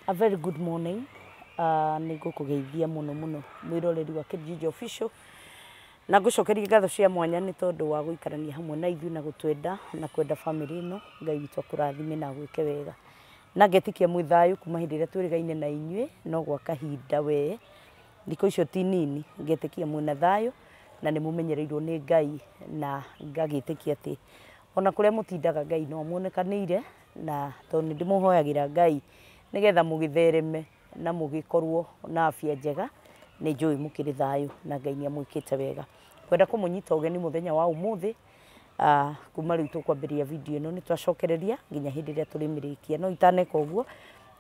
A very good morning. Nĩ ngũkũgeithia mũno mũno mwĩroreri wa Kijiji Official na ngũcokeria ngatho cia mwanya nĩ tondũ wa gũikarania hamwe na ithuĩ na gũtwenda na kwenda family ĩno. Ngai witũ akũrathime na agwĩke wega, na ngetĩkia mwĩ thayũ kuma hĩndĩ ĩrĩa twĩrĩgaine na inyuĩ no gwa kahinda we thikũ icio ti nini. Ngetĩkia mwĩna thayũ na nĩ mũmenyereirwo nĩ Ngai, na ngagĩtĩkia atĩ ona kũrĩa mũtindaga Ngai no amuonekanĩire, na tondũ nĩ ndĩmũhoyagĩra Ngai nĩgetha mũgĩthereme na mũgĩkorwo na afya njega, nĩ njũĩ mũkĩrĩ thayũ na Ngai nĩ amwĩkĩte wega. Kwenda kũmũnyita ũgeni mũthenya wa ũmũthĩ, kuma rĩu tũkwambĩrĩria video ĩno nĩ twacokereria nginya hĩndĩ ĩrĩa tũrĩmĩrĩkia. No itaneka ũguo,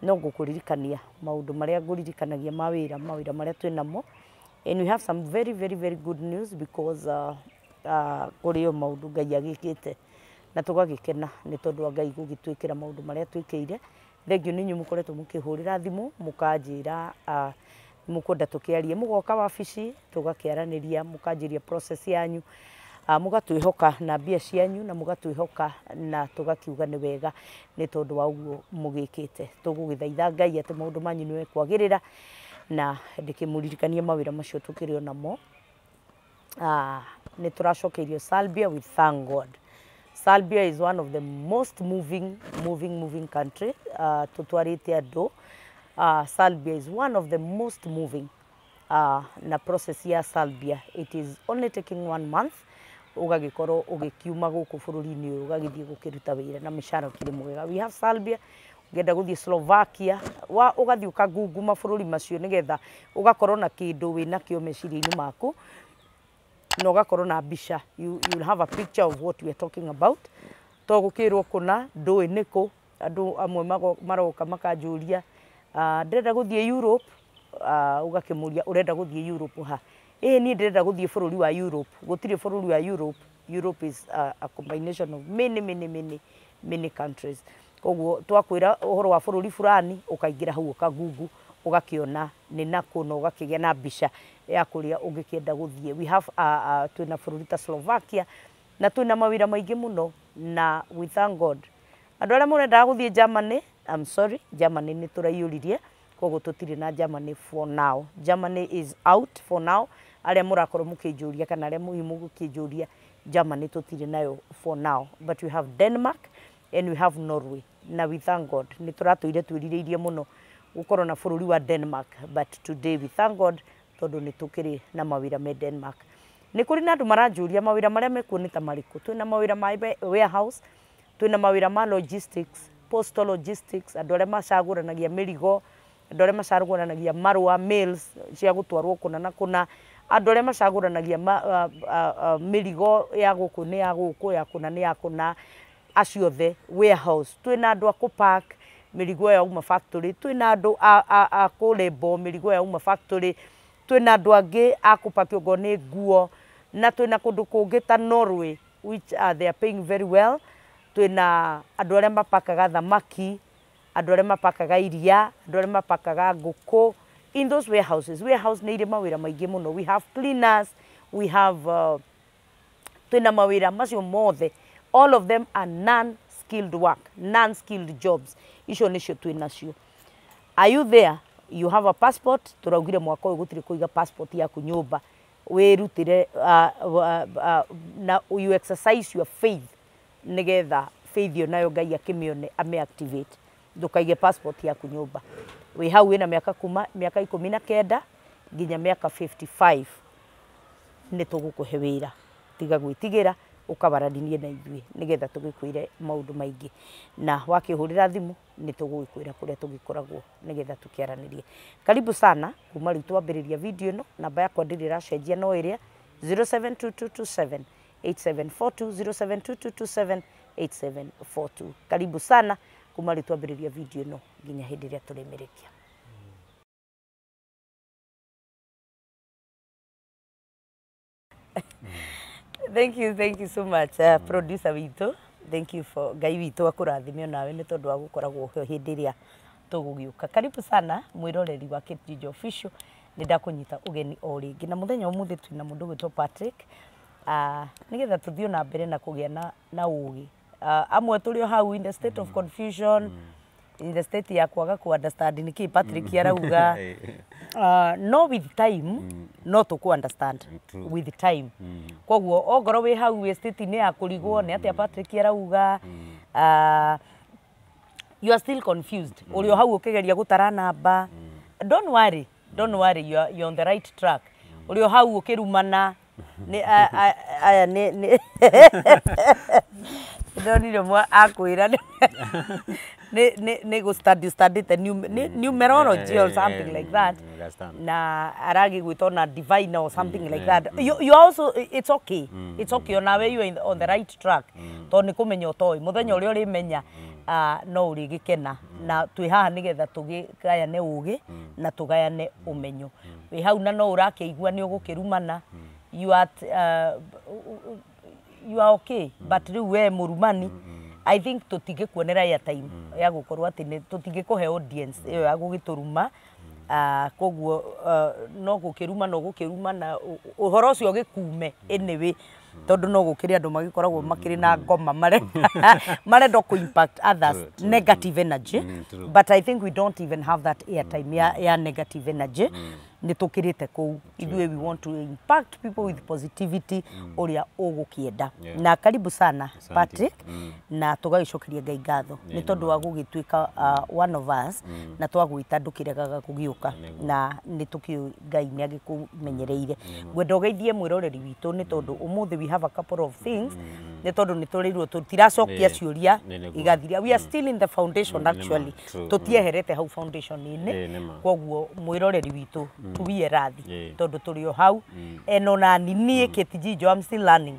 no ngũkũririkania maũndũ marĩa ngũririkanagia ma wĩra, mawĩra marĩa twĩ namo, and we have some very very very good news because kũrĩ o maũndũ Ngai agĩkĩte na tũgagĩkena nĩ tondũ wa Ngai gũgĩtwĩkĩra maũndũ marĩa twĩkĩire. Thengiũ nĩ inyuĩ mũkoretwo mũkĩhũrĩra thimũ mũkanjĩra mũkwenda tũkĩarie, mũgoka wabici tũgakĩaranĩria, mũkanjĩria process yanyu, mũgatwĩhoka na mbia cianyu na mũgatwĩhoka na tũgakiuga nĩ wega nĩ tondũ wa ũguo mũgĩkĩte. Tũgũgĩthaitha Ngai atĩ maũndũ manyu nĩ mekwagĩrĩra, na ndĩkĩmũririkanie mawĩra macio tũkĩrĩ o namo. Nĩ tũracokeirio Serbia, we thank God. Serbia is one of the most moving moving moving country tũtwarĩte andũ. Serbia is one of the most moving, na process ya Serbia, it is only taking one month ũgagĩkorwo ũgĩkiuma gũkũ bũrũri-inĩ ũyũ ũgagĩthiĩ gũkĩruta wĩra na mĩcara ũkĩrĩ mwega. We have Serbia, ũngĩenda gũthiĩ Slovakia, wa ũgathiĩ ũkangungu mabũrũri macio nĩgetha ũgakorwo na kĩndũ wĩnakĩo meciria-inĩ maku na ũgakorwo na mbica. You'll have a picture of what we are talking about. To gũkĩrwo kũna ndũĩ nĩkũ. Andũ amwe maroka makanjũria, "Ndĩrenda gũthiĩ Europe." Ũgakĩmũria, "Ũrenda gũthiĩ Europe ha?" "Ĩĩ, niĩ ndĩrenda gũthiĩ bũrũri wa Europe." Gũtirĩ bũrũri wa Europe. Europe is a combination of many many many many countries. Koguo twakwĩra ũhoro wa bũrũri fulani, ũkaingĩra hau ũkagungu ũgakĩona nĩ nakũ na ũgakĩgĩa na mbica ya kũrĩa ũngĩkĩenda gũthiĩ. We have twĩna bũrũri ta Slovakia na twĩna mawĩra maingĩ mũno, na we thank God. Andũ arĩa mũrendaga gũthiĩ Germany, I'm sorry, Germany nĩ tũraiyũririe, koguo tũtirĩ na Germany for now. Germany is out for now. Arĩa mũrakorwo mũkĩnjũria kana arĩa mũhiũ mũgũkĩnjũria, Germany tũtirĩ nayo for now, but we have Denmark and we have Norway, na we thank God. Nĩ tũratũire twĩrirĩirie mũno gũkorwo na bũrũri wa Denmark, but today we thank God tondũ nĩ tũkĩrĩ na mawĩra me Denmark. Nĩ kũrĩ na andũ maranjũria mawĩra marĩa mekuo nĩ ta marĩkũ. Twĩna mawĩra ma warehouse, twĩna mawĩra ma logistics, postal logistics, andũ arĩa macagũranagia mĩrigo, andũ arĩa macagũranagia marũa, mails cia gũtwarwo kũna na kũna, andũ arĩa macagũranagia mĩrigo ya gũkũ nĩ ya gũkũ, ya kũna nĩ ya kũna, acio othe warehouse. Twĩna andũ a kũpack mĩrigo yauma factory, twĩna andũ a kũlabel mĩrigo yauma factory, twĩna andũ angĩ a kũpakia okorwo nĩ nguo, na twĩna kũndũ kũngĩ ta Norway, which they are paying very well. Twĩna andũ arĩa mapakaga thamaki, andũ arĩa mapakaga iria, andũ arĩa mapakaga ngũkũ in those warehouses. Warehouse nĩ irĩ mawĩra maingĩ mũno. We have cleaners, we have twĩna mawĩra macio mothe. All of them are non skilled work, non skilled jobs. Icio nĩcio twĩ nacio. Are you there? You have a passport? Tũraugire mwaka ũyũ gũtirĩ kũiga passport yaku nyũmba. Wĩrutĩre na you exercise your faith nĩgetha faith ĩyo nayo Ngai akĩmĩone, ame activate. Ndũkaige passport yaku nyũmba. Wĩ hau wĩna mĩaka kuma mĩaka 19 nginya mĩaka 55, nĩ tũgũkũhe wĩra. Tiga gwĩtigĩra, ũkawaranirie na ithuĩ nĩgetha tũgĩkwĩre maũndũ maingĩ, na wakĩhũrĩra thimũ nĩ tũgũgĩkwĩra kũrĩa tũgĩkoragwo nĩgetha tũkĩaranĩrie. Karibu sana. Kuma rĩu twambĩrĩria video ĩno, namba yakwa ndĩrĩ ĩracenjia, no ĩrĩa 072227 8742, 072227 8742. Karibu sana kuma rĩu twambĩrĩria video ĩno nginya hĩndĩ ĩrĩa tũrĩmĩrĩkia. Thank you, thank you so much, producer witũ. Thank you for Ngai witũ akũrathime onawe nĩ tondũ wa gũkoragwo ho hĩndĩ ĩrĩa tũgũgĩũka. Karibu sana mwĩroreri wa Kate Juja Official, nĩ ndakũnyita ũgeni o rĩngĩ, na mũthenya ũmũthĩ twĩna mũndũ ũgwĩtwo Patrick, nĩgetha tũthiĩ na mbere na kũgĩa na ũgĩ. Amwe tũrĩ o hau in the state of confusion. In the state ya kwaga ku understand niki Patrick arauga. No with time no tũkũ understand. With time. Koguo ongorwo wĩ hau wĩ state-inĩ ya kũrigwo nĩ atĩa Patrick arauga, you are still confused. Ũrĩ o hau ũkĩgeria gũtara namba. Don't worry, don't worry, you're on the right track. Ũrĩ o hau ũkĩrumana nĩ aya nĩ ndonire mwa akwĩra nĩ gũ study study numerology or something like that, na aragĩgwĩta na divine or something like that. You also, it's okay, it's okay, onawe you are on the right track, tondũ nĩ kũmenya ũtoĩ mũthenya ũrĩa ũrĩmenya no ũrĩgĩkena. Na twĩ haha nĩgetha tũgĩgayane ũgĩ na tũgayane ũmenyo. Wĩ hau na no ũrakĩigua nĩ ũgũkĩrumana, you are you are okay, but rĩu we mũrumani, I think tũtingĩkuonera airtime ya gũkorwo atĩ tũtingĩkũhe audience ĩyo ya gũgĩtũruma. Koguo no gũkĩruma no gũkĩruma na ũhoro ũcio ũgĩkume anyway, tondũ no gũkĩrĩ andũ magĩkoragwo makĩrĩ na ngoma marenda kũ impact others negative energy, but I think we don't even have that airtime ya negative energy. Nĩ tũkĩrĩte kũu ithuĩ, we want to impact people with positivity ũrĩa ũgũkĩenda. Na karibu sana Patrick, na tũgagĩcokeria Ngai ngatho nĩ tondũ wa gũgĩtuĩka one of us, na twagwĩta ndũkĩregaga gũgĩũka, na nĩ tũkĩũĩ Ngai nĩ agĩkũmenyereire. Ngwenda ũgeithie mwĩroreri witũ nĩ tondũ ũmũthĩ we have a couple of things, nĩ tondũ nĩ tũrĩirwo tũtiracokia ciũria igathiria. We are still in the foundation actually, tũtieherete hau foundation-inĩ. Koguo mwĩroreri witũ tuwie rathi tondũ tũrĩ o hau eno na niĩ Kate Njijo, I'm still learning.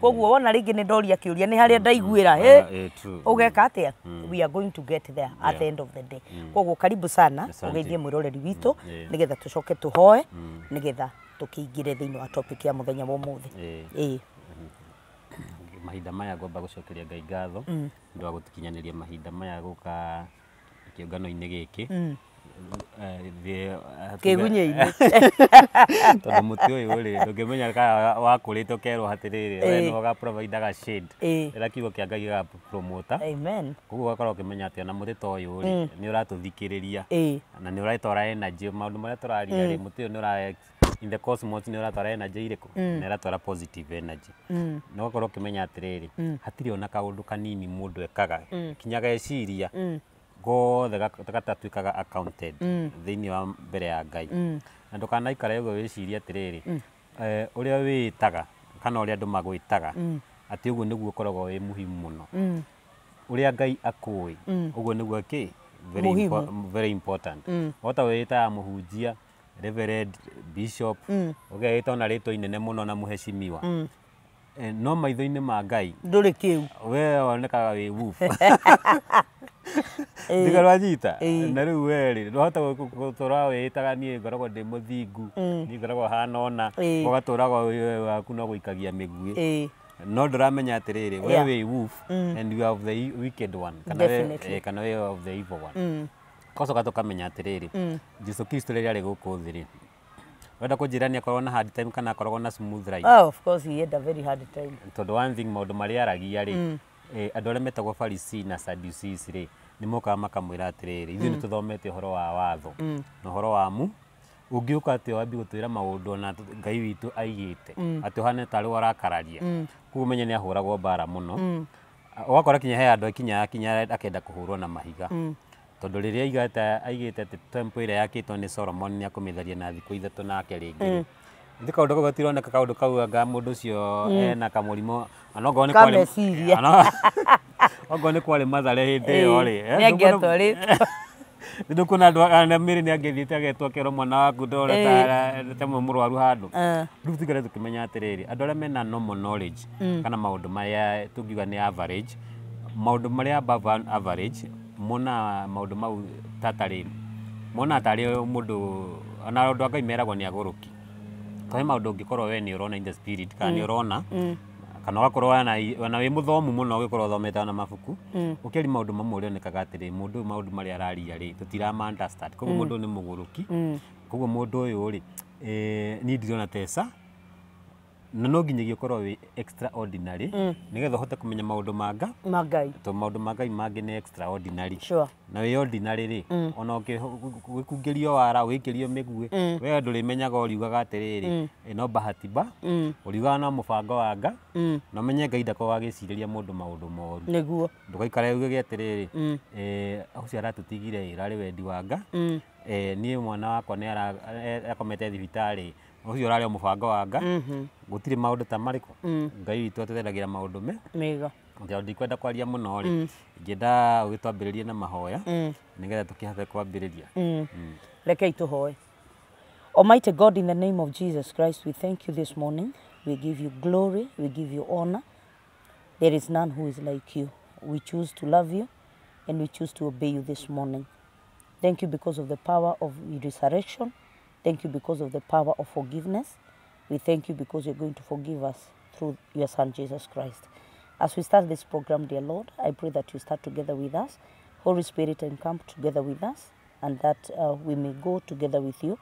Koguo wona rĩngĩ nĩ ndoria kĩũria nĩ harĩa ndaiguĩra ũgeka atĩa, we are going to get there at the end of the day. Koguo karibu sana, ũgeithie mwĩroreri witũ nĩgetha tũcoke tũhoe nĩgetha tũkĩingĩre thĩinĩ wa topic ya mũthenya wa ũmũthĩ. Mahinda maya ngwamba gũcokeria Ngai ngatho nĩ wa gũtũkinyanĩria mahinda maya gũka kĩũngano-inĩ gĩkĩ kĩgunyĩ-inĩ, tondũ mũtĩ ũyũ rĩ ndũngĩmenya kana wakũrĩte ũkerwo atĩrĩrĩ we nĩwe ũga-providaga shade ĩrĩa kiugo kĩa Ngai gĩgapromota. Amen. Koguo ũgakorwo ũkĩmenya atĩ ona mũtĩ ta ũyũ rĩ nĩ ũratũthikĩrĩria na nĩ ũratwara energy maũndũ marĩa tũraria rĩ, mũtĩ ũyũ nĩ ũra in the cosmos nĩ ũratwara energy irĩkũ, nĩ ũratwara positive energy. Na ũgakorwo ũkĩmenya atĩrĩrĩ hatirĩ ona kaũndũ kanini mũndũ ekaga kinya geciria gothe gatatuĩkaga accounted thĩinĩ wa mbere ya Ngai. Na ndũkanaikare ũguo wĩcirie atĩrĩrĩ ũrĩa wĩĩtaga kana ũrĩa andũ magwĩtaga atĩ ũguo nĩguo ũkoragwo wĩ muhimu mũno. Ũrĩa Ngai akũĩ ũguo nĩguo kĩ very important. Wahota wĩĩtaga mũhunjia, reverend, bishop, ũgeĩta ona rĩtwa inene mũno na mũheshimiwa, no maitho-inĩ ma Ngai ndũrĩ kĩu, we wonekaga wĩ woof. Ndigarwanyita na rĩu we rĩ ndwahota gũtũra wĩĩtaga niĩ ngoragwo ndĩ mũthingu, niĩ ngoragwo hana ũna, ũgatũraga waku no gũikagia mĩguĩ, no ndũramenya atĩrĩrĩ we wĩ woof and you are the wicked one, kana we of the evil one. Tũgacoka tũkamenya atĩrĩrĩ Jesu Kristo rĩrĩa arĩ gũkũ thĩ rĩ, wenda kũnjĩra nĩ akoragwo na hard time kana akoragwo na smooth ride? Oh, of course he had a very hard time. Tondũ one thing maũndũ marĩa aragia rĩ, andũ arĩa metagwo Pharisee na Sadducees rĩ nĩ mokaga makamwĩra atĩrĩrĩ ithuĩ nĩ tũthomete ũhoro wa watho na ũhoro wa mu ũngĩũka atĩ wambie gũtwĩra maũndũ ona Ngai witũ aigĩte atĩ ũhane tarĩ we ũrakararia. Koguo ũmenye nĩ ahũragwo mbara mũno, ũgakora kinya he andũ akinya akenda kũhũrwo na mahiga, tondũ rĩrĩa aigĩte atĩ temple ĩrĩa yakĩtwo nĩ Solomon nĩ akũmĩtharia na thikũ ithatũ nake rĩngĩ rĩ, kaũndũ kau gatironeka, kaũndũ kau anga mũndũ ũcio ena kamũrimũ ona okorwo nĩ kwarĩ Mathare hĩndĩ ĩyo rĩ, nĩ ndũkuona andũ arĩa mĩrĩ nĩ angĩthiĩte agetwo akerwo mwana waku ndore ta mũrwaru handũ. Rĩu tũikare tũkĩmenya atĩrĩrĩ andũ arĩa mena normal knowledge kana maũndũ marĩa tũngiuga nĩ average, maũndũ marĩa above average mona maũndũ mau tatarĩ mona tarĩ mũndũ ona andũ a Ngai meragwo nĩ agũrũki. Tondũ he maũndũ ũngĩkorwo we nĩ ũrona in the spirit kana nĩ ũrona kana ũgakorwo ona wĩ mũthomu mũno ũgĩkorwo ũthomete ona mabuku, ũkĩaria maũndũ mamwe ũrĩonekaga atĩrĩ mũndũ ũyũ maũndũ marĩa araria rĩ tũtirama understand, koguo mũndũ ũyũ nĩ mũgũrũki, koguo mũndũ ũyũ rĩ niĩ ndirona tesa Na no nginyagia ũkorwo wĩ extraordinary nĩgetha ũhote kũmenya maũndũ ma Ngai. To maũndũ ma Ngai mangĩ nĩ extraordinary. Sure. Na wĩ ordinary rĩ, ona ũgĩkungĩrio wara, ũgĩikĩrio mĩguĩ, we ndũrĩmenyaga, ũriugaga atĩrĩrĩ, ĩno bahati ba ũriugaga no mũbango wa Nga, na ũmenye Ngai ndakoragwo agĩcirĩria mũndũ maũndũ moru. Nĩguo. Ndũgaikare uge atĩrĩrĩ, ũcio aratũtigire ĩrarĩ wendi wa Nga, niĩ mwana wakwa nĩ akomete thibitarĩ, ũcio ũrarĩ o mũbango wa Nga. Gũtirĩ maũndũ ta marĩkũ. Ngai witũ atũthendagĩra maũndũ me mega. Tondũ ndikwenda kwaria mũno rĩ, ingĩenda ũgĩtwambĩrĩrie na mahoya nĩgetha tũkĩhote kwambĩrĩria. Rekei tũhoe. Almighty God, in the name of Jesus Christ, we thank you this morning. We give you glory, we give you honor. There is none who is like you. We choose to love you and we choose to obey you this morning. Thank you because of the power of resurrection. Thank you because of the power of forgiveness. We thank you because you're going to forgive us through your Son, Jesus Christ. As we start this program, dear Lord, I pray that you start together with us. Holy Spirit, and come together with us, and that we may go together with you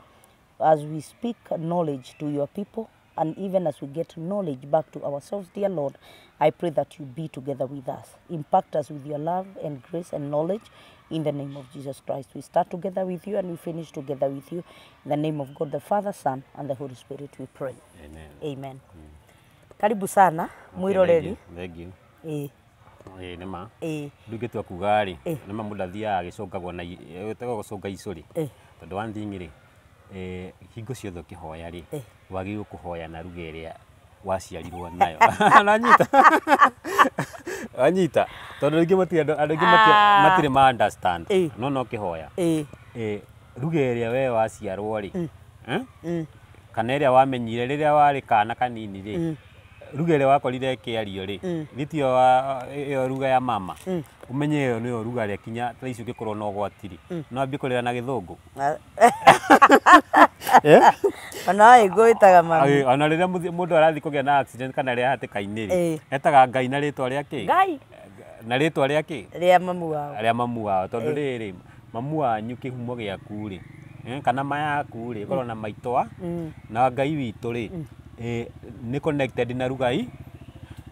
as we speak knowledge to your people, and even as we get knowledge back to ourselves, dear Lord, I pray that you be together with us. Impact us with your love and grace and knowledge in the name of Jesus Christ. We start together with you and we finish together with you. In the name of God, the Father, Son, and the Holy Spirit, we pray. Amen. Amen. Karibu sana, mwiroreri. Thank you. Eh. Nĩ ma. Eh. Ndungĩtua kuga rĩ, nĩ ma mũndũ athiaga agĩcũngagwo na ĩtagwo gũcũnga icũrĩ. Tondũ one thing rĩ, hingo ciothe ũkĩhoya rĩ, wagĩrĩirwo kũhoya na ruga ĩrĩa waciarirwo nayo. Nanyita. Wanyita. Tondũ rĩngĩ matirĩ andũ aingĩ matirĩ ma understand. No no ũkĩhoya. Ruga ĩrĩa we waciarwo rĩ, kana ĩrĩa wamenyire rĩrĩa warĩ kana kanini rĩ, ruga ĩrĩa wakorire ĩkĩario rĩ, nĩtio ĩyo ruga ya mama. Ũmenye ĩyo nĩyo ruga ĩrĩa kinya thaa ici ũngĩkorwo na ũgwati rĩ, no ambie kũrĩra na gĩthũngũ. Ona ĩngũ ĩtaga mami. Ona rĩrĩa mũndũ arathiĩ kũgĩa na accident kana rĩrĩa hatĩka-inĩ rĩ, etaga Ngai na rĩtwa rĩa kĩ? Ngai. Na rĩtwa rĩa kĩ? Rĩa mamu wao. Rĩa mamu wao. Tondũ rĩrĩ, mamu wanyu kĩhumo gĩaku rĩ, kana ma yaku rĩ, ĩkorwo na maitwa, na Ngai witũ rĩ, nĩ connected na ruga i.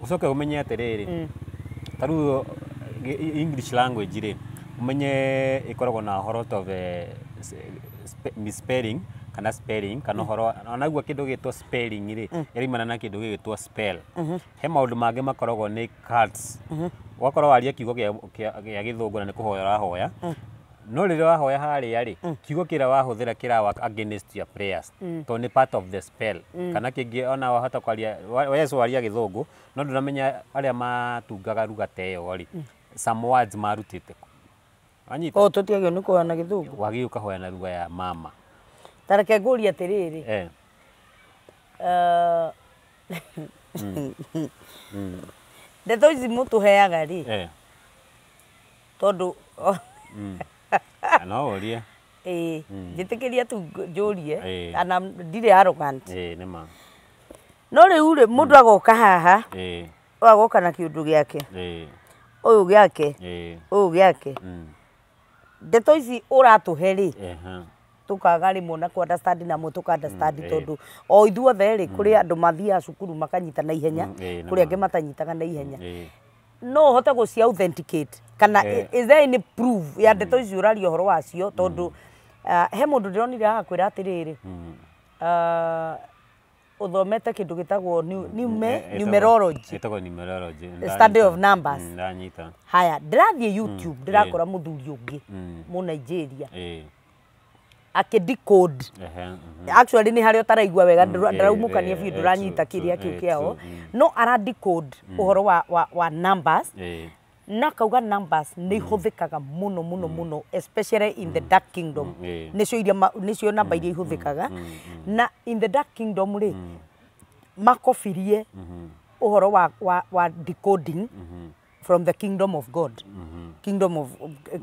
Ũcoke ũmenye atĩrĩrĩ, ta rĩu English language rĩ, ũmenye ĩkoragwo na ũhoro of misspelling kana spelling kana ũhoro onaguo kĩndũ gĩtwo spelling rĩ, ĩraimana na kĩndũ gĩgĩtwo spell. He maũndũ mangĩ makoragwo nĩ cards. Ũgakorwo waria kiugo gĩa gĩthũngũ na nĩ kũhoya ũrahoya, no rĩrĩa wahoya harĩa rĩ, kiugo kĩrĩa wahũthĩra kĩra work against your prayers, tondũ nĩ part of the spell. Kana kĩngĩ ona wahota kwaria Yesu waria gĩthũngũ, no ndũramenya arĩa matungaga ruga ta ĩyo rĩ, some words marutĩte kũ. Wanyita? O tũtiagĩrĩirwo nĩ kũhoya na gĩthũngũ. Wagĩrĩirwo ũkahoya na ruga ya mama. Ta reke ngũrie atĩrĩrĩ. Ndeto ici mũtũheaga rĩ, tondũ No ũrie. Njĩtĩkĩria tu njũrie, ana ndirĩ arrogant. Nĩ ma. No rĩu rĩ, mũndũ agoka haha, agoka na kĩũndũ gĩake, ũyũ gĩake, ũyũ gĩake. Ndeto ici ũratũhe rĩ, tũkaga rĩmwe na kũ understand na mwe tũka understand tondũ o ithuothe rĩ, kũrĩ andũ mathiaga cukuru makanyita na ihenya, kũrĩ angĩ matanyitaga na ihenya. No ũhote gũci authenticate kana is there any proof ya ndeto ici ũraria ũhoro wacio? Tondũ he mũndũ ndĩronire haha kwĩra atĩrĩrĩ, ũthomete kĩndũ gĩtagwo numerology. Ĩtagwo numerology. Study of numbers. Ndanyita. Haya, ndĩrathiĩ YouTube ndĩrakora mũthuri ũngĩ mũ Nigeria akĩ decode. Actually nĩ harĩa ũtaraigua wega, ndaraumũkania biũ, ndũranyita kĩrĩa kĩu kĩao, no ara decode ũhoro wa numbers, na akauga numbers nĩ ihũthĩkaga mũno mũno mũno, especially in the dark kingdom. Nĩcio iria nĩcio namba iria ihũthĩkaga. Na in the dark kingdom rĩ, makobirie ũhoro wa decoding from the kingdom of God, kingdom of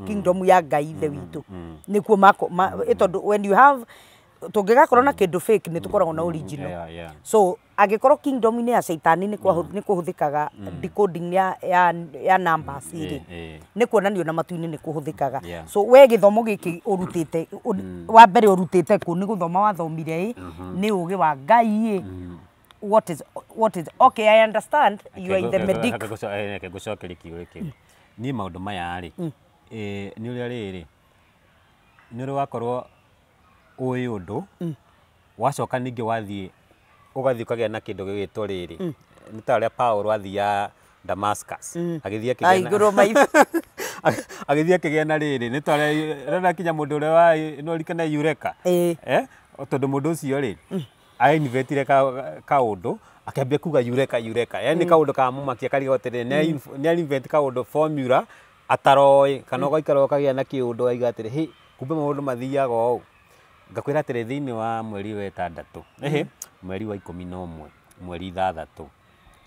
kingdom ya Ngai ithe witũ. Nĩkuo mako tondũ when you have tũngĩgakorwo na kĩndũ fake nĩ tũkoragwo na original. So angĩkorwo kingdom-inĩ ya Caitani nĩ kũhũthĩkaga decoding ya numbers rĩ, nĩ kuonanio na matu-inĩ nĩ kũhũthĩkaga. So we gĩthomo gĩkĩ ũrutĩte wa mbere ũrutĩte kũ? Nĩ gũthoma wathomire ĩ? Nĩ ũgĩ wa Ngai ĩ? What is okay, I understand you are in the medic. Reke ngũcokerie kiũria kĩu. Niĩ maũndũ maya rĩ, nĩ ũrĩa rĩrĩ, nĩ ũrĩ wakorwo ũĩ ũndũ, wacoka ningĩ wathiĩ ũgathiĩ ũkagĩa na kĩndũ gĩgwĩtwo rĩrĩ, nĩ ta ũrĩa Paul athiaga Damascus, agĩthiĩ akĩgĩa na Ahingũrwo maitho. Agĩthiĩ akĩgĩa na rĩrĩ, nĩ ta ũrĩa rĩrĩa kinya mũndũ ũrĩa wa no ririkane Eureka. Ĩĩ. Eh, tondũ mũndũ ũcio rĩ, ainventire kaũndũ, akĩambia kuga "eureka, eureka", yani kaũndũ kamũmakia karigwo atĩrĩrĩ, nĩ invent kaũndũ, formula ataroĩ, kana ũgaikara ũkagĩa na kĩũndũ aiga atĩrĩ, "Hĩ, kumbe maũndũ mathiaga ũũ." Ngakwĩra atĩrĩ, thĩinĩ wa mweri wa ĩtandatũ, ĩhĩ, mweri wa 11, mweri 6,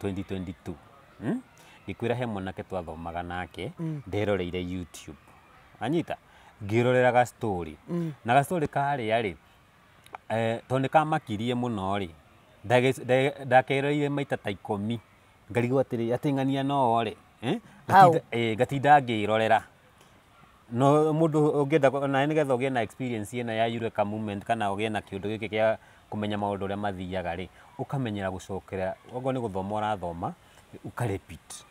2022, Ngĩkwĩra he mwanake twathomaga nake, nderoreire YouTube, anyita ngĩrorera ga story, na ga story karĩa rĩ, tondũ nĩ kamakirie mũno rĩ, ndakeroreire maita ta 10, ngarigwo atĩrĩ, atĩ ng'ania no rĩ, eh? How? Ngatinda ngĩrorera. No mũndũ ũngĩenda na nĩgetha ũgĩe na experience ĩno ya Eureka moment, kana ũgĩe na kĩũndũ gĩkĩ kĩa kũmenya maũndũ ũrĩa mathiaga rĩ, ũkamenyera gũcokera. Okorwo nĩ gũthoma ũrathoma, ũka repeat.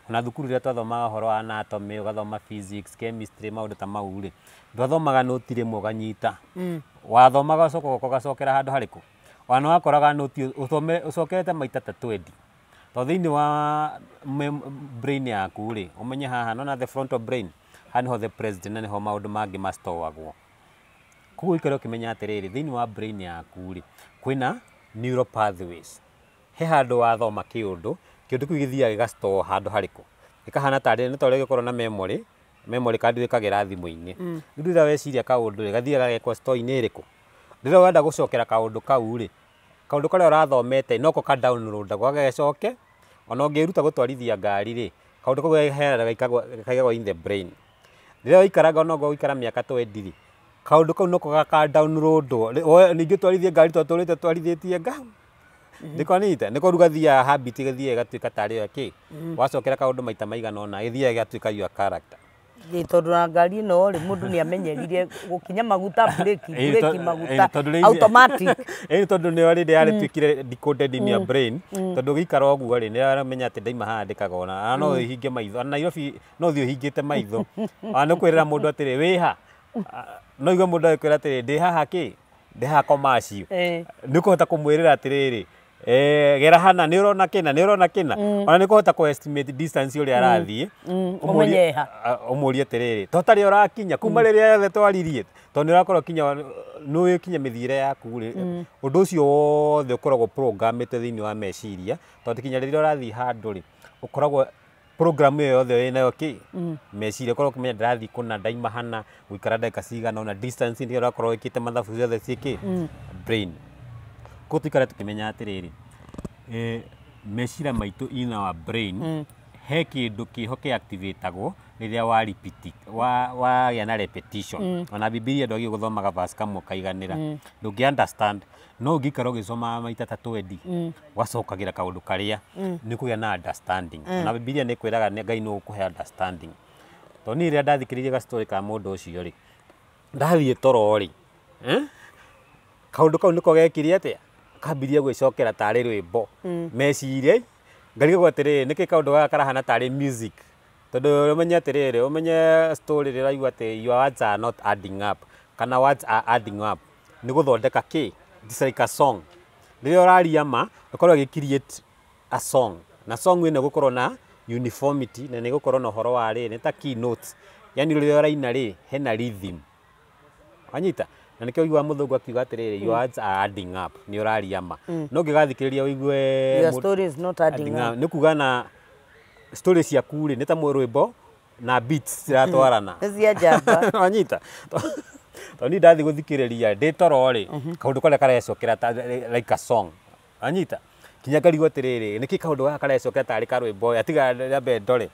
Ona thukuru rĩrĩa twathomaga ũhoro wa anatomy, ũgathoma physics, chemistry, maũndũ ta mau rĩ, ndwathomaga noti rĩmwe ũganyita. Wathomaga ũcoka ũgoka ũgacokera handũ harĩkũ, ona nĩ wakoraga noti ũthome ũcokerete maita ta 20, tondũ thĩinĩ wa brain yaku rĩ, ũmenye haha nona the frontal brain, haha nĩho the president na nĩho maũndũ mangĩ mastowagwo. Koguo ũikare ũkĩmenya atĩrĩrĩ, thĩinĩ wa brain yaku rĩ, kwĩna neural pathways. He handũ wathoma kĩũndũ, kĩũndũ kĩu gĩthiaga gĩgastore handũ harĩkũ, gĩkahana tarĩ nĩ ta ũrĩa gĩkorwo na memory card wĩkagĩra thimũ-inĩ. Rĩu rĩrĩa weciria kaũndũ rĩ, gathiaga gagekwo store-inĩ ĩrĩkũ. Rĩrĩa wenda gũcokera kaũndũ kau rĩ, kaũndũ karĩa ũrathomete noko ka download agwo gagacoke. Ona ũngĩĩruta gũtwarithia ngari rĩ, kaũndũ kau kaigagwo in the brain. Rĩrĩa waikaranga, ona okorwo waikara mĩaka 20 rĩ, kaũndũ kau noko gaka download ningĩ twarithie ngari twatũrĩte twarithĩtie ngari ndĩkonite nĩko rĩu gathiaga habit, gathiaga gatuĩka tarĩ yo kĩ wacokera kaũndũ maita maigana ũna, gĩthiaga gĩgatuĩka your character. Ĩ, tondũ na ngari ĩno rĩ, mũndũ nĩ amenyerire gũkinya maguta, breki, breki, maguta, tondũ rĩngĩ- automatic. Ĩĩ, tondũ nĩ already yarĩtuĩkire decoded in your brain, tondũ ũgĩikara ũguo rĩ, nĩ aramenya atĩ ndaima haha ndĩkaga ona no ũhinge maitho. Ona Nairobi no ũthiĩ ũhingĩte maitho, ona nĩ kwĩrĩra mũndũ atĩrĩ, "Wĩha?" No igue mũndũ agĩkwĩra atĩrĩ, "Ndĩ haha kĩ, ndĩ haha commercial." Nĩ ũkũhota kũmwĩrĩra atĩrĩrĩ, "Gera hana, nĩ ũrona kĩna, nĩ ũrona kĩna." Ona nĩ ũkũhota kũ estimate distance ũrĩa arathiĩ. Ũmenye ha. Ũmũrie atĩrĩrĩ, to tarĩ ũrakinya kuma rĩrĩa yothe twaririe, tondũ nĩ ũrakorwo kinya nĩ ũkinya mĩthiĩre yaku rĩ, ũndũ ũcio wothe ũkoragwo programmĩte thĩinĩ wa meciria, tondũ kinya rĩrĩa ũrathiĩ handũ rĩ, ũkoragwo program ĩyo yothe wĩnayo kĩ meciria, ũkorwo ũkĩmenya ndĩrathiĩ kũna, ndaima hana, gũikara ndagĩka cigana ũna, distance nĩ ũrakorwo wĩkĩte mathabu ciothe ciĩ kĩ brain. Koguo tũikare tũkĩmenya atĩrĩrĩ, meciria maitũ, in our brain he kĩndũ kĩho kĩ activatagwo rĩrĩa wa repeat, wa wagĩa na repetition. Ona Bibilia ndwagĩrĩirwo gũthomaga verse kamwe kaiganĩra, ndũngĩ understand. No ũngĩikara ũgĩcomaga maita ta 20, ũgacokagĩra kaũndũ karĩa, nĩ ũkũgĩa na understanding. Ona Bibilia nĩ ĩkwĩraga Ngai nĩ ũkũhe understanding. Tondũ niĩ rĩrĩa ndathikĩrĩirie gastory ka mũndũ ũcio rĩ, ndathiĩ toro rĩ, eh? Kaũndũ kau nĩko gekire atĩa, kambirie gwĩcokera tarĩ rwĩmbo meciria, ngarigagwo atĩrĩrĩ, nĩkĩ kaũndũ gaka karahana tarĩ music? Tondũ ũmenye atĩrĩrĩ, ũmenye story rĩrĩa ũraigua atĩ your words are not adding up, kana words are adding up, nĩ gũthondeka kĩ, it's like a song. Rĩrĩa ũraria ma, ũkorwo ũgĩ create a song, na song ĩno ĩgũkorwo na uniformity, na nĩ ĩgũkorwo na ũhoro wa rĩrĩ, nĩ ta keynotes, yani rĩrĩa ũraina rĩ, hena rhythm, wanyita? Na nĩkĩo ũiguaga mũthũngũ akiuga atĩrĩrĩ, "Your words are adding up", nĩ ũraria ma. No ũngĩgathikĩrĩria ũigue Your story is not adding up. Nĩ kuga na story ciaku rĩ, nĩ ta rwĩmbo na beats ciratwarana. Nĩ cia njamba. Wanyita? Tondũ niĩ ndathiĩ gũthikĩrĩria ndĩ toro rĩ, kaũndũ karĩa karecokera ta like a song, wanyita? Kinya ngarigwo atĩrĩrĩ, nĩkĩ kaũndũ gaka karecokera tarĩ karwĩmbo? Atiga nyambe ndore.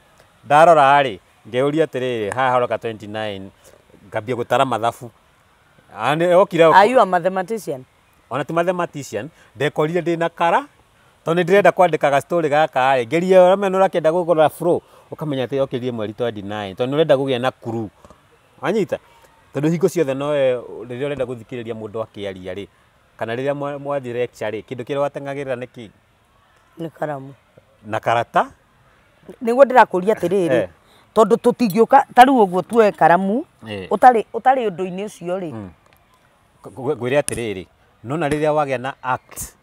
Ndarora rĩ, ngeyũria atĩrĩrĩ, haha haroka 29, ngambia gũtara mathabu. Okire. Are you a mathematician? Ona ti mathematician, ndekorire ndĩna kara, tondũ nĩ ndĩrenda kwandĩka ga story gaka rĩ, ngerie ũramenya nĩ ũrakĩenda gũkora flow, ũkamenya atĩ okĩrie mweri 29, tondũ nĩ ũrenda kũgĩa na clue, wanyita? Tondũ hingo ciothe nowe rĩrĩa ũrenda gũthikĩrĩria mũndũ akĩaria rĩ, Kana rĩrĩa mwathiĩ lecture rĩ, kĩndũ kĩrĩa wateng'agĩrĩra nĩ kĩ? Nĩ karamu na karata. Nĩguo ndĩrakũria atĩrĩrĩ, tondũ tũtingĩũka ta rĩu ũguo tuoe karamu ũtarĩ ũndũ-inĩ ũcio rĩ. Ngwĩre atĩrĩrĩ, nona rĩrĩa wagĩa na act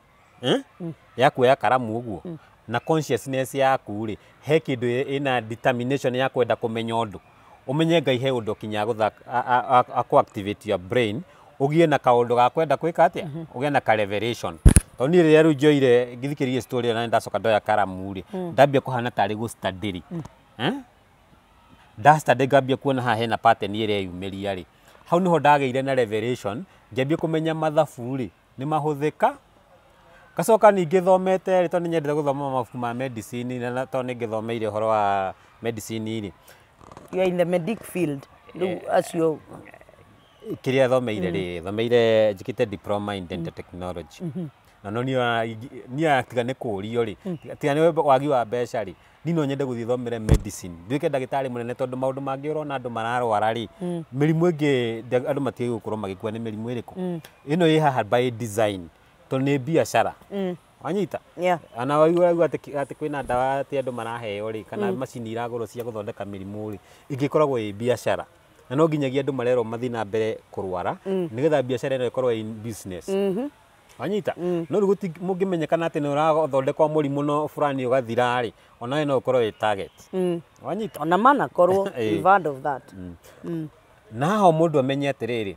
ya kuoya karamu ũguo na consciousness yaku rĩ, he kĩndũ ĩna determination ya kwenda kũmenya ũndũ, ũmenye Ngai he ũndũ kinya akũ activate your brain, ũgĩe na kaũndũ ga kwenda gwĩka atĩa, ũgĩe na ka revelation. Tondũ niĩ rĩrĩa rĩu njoire ngĩthikĩrĩria story ĩyo na ndacoka ndoya karamu rĩ, ndambia kũhana tarĩ gũ study rĩ, nda study ngambia kuona haha hena pattern ĩreyumĩria rĩ, hau nĩho ndagĩire na revelation, ngĩambia kũmenya mathabu rĩ nĩ mahũthĩka. Ngacoka ningĩ thomete rĩ, tondũ nĩ nyendete gũthoma mabuku ma medicine, na tondũ nĩ ngĩthomeire ũhoro wa medicine rĩ. You are in the medic field rĩu acio. Kĩrĩa thomeire rĩ, thomeire njĩkĩte diploma in dental technology. Na no niĩ tiga nĩ kũũrio rĩ, tiga nĩ wagi wa mbeca rĩ, niĩ no nyende gũthiĩ thomere medicine, nduĩke ndagĩtarĩ mũnene, tondũ maũndũ mangĩ ũrona andũ mararwara rĩ, mĩrimũ ĩngĩ andũ matigĩrĩirwo gũkorwo magĩkua nĩ mĩrimũ ĩrĩkũ. Ĩno ĩ haha by design, tondũ nĩ biacara. Wanyita? Ona waigua atĩ kwĩna ndawa atĩ andũ maraheo rĩ, kana macini iragũrwo cia gũthondeka mĩrimũ rĩ, ĩngĩkoragwo ĩ biacara. Na no nginyagia andũ marerwo mathiĩ na mbere kũrwara nĩgetha biacara ĩno ĩkorwo in business. Wanyita? No rĩu mũngĩmenyekana atĩ nĩ ũrathondekwo mũrimũ no fulani ũgathira rĩ, ona we no ũkorwo wĩ target. Wanyita? Ona manakorwo we've heard of that. Na haha mũndũ amenye atĩrĩrĩ,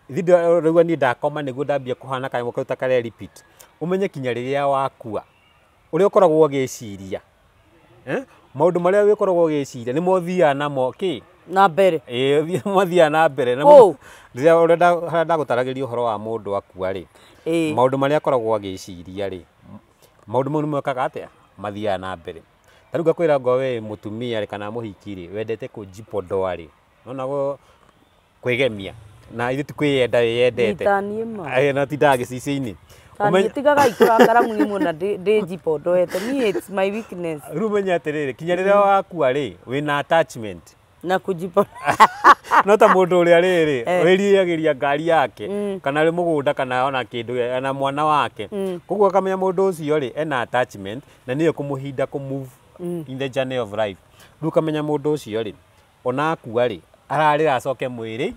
ithuĩ rĩu niĩ ndakoma nĩguo ndambia kũhana kanyamũ kau ta karĩa repeat. Ũmenye kinya rĩrĩa wakua ũrĩa ũkoragwo ũgĩciria, maũndũ marĩa ũkoragwo ũgĩciria nĩmo ũthiaga namo kĩ na mbere. Ĩĩ, mathiaga na mbere. Rĩrĩa ũrĩa ndagũtaragĩria ũhoro wa mũndũ akua rĩ, maũndũ marĩa akoragwo agĩciria rĩ, maũndũ mau nĩmekaga atĩa, mathiaga na mbere. Ta rĩu ngakwĩra ngo we mũtumia rĩ kana mũhiki rĩ, wendete kũnjipondoa rĩ, nona kwĩgemia na ithuĩ ti kwĩyenda wĩyendete. Na tindaga gĩcicio-inĩ. Tigagai kũrakara niĩ muona ndĩ njipondoete. Niĩ it's my weakness. Rĩu ũmenye atĩrĩrĩ, kinya rĩrĩa wakua rĩ, wĩna attachment na kujipondoa. No ta mũndũ ũrĩa rĩrĩ wĩriragĩria ngari yake kana rĩ mũgũnda kana ona kĩndũ na mwana wake, koguo akamenya mũndũ ũcio rĩ ena attachment na nĩyo kũmũhinda kũ move in the journey of life. Rĩu ũkamenya mũndũ ũcio rĩ ona akua rĩ ararĩra acoke mwĩrĩ.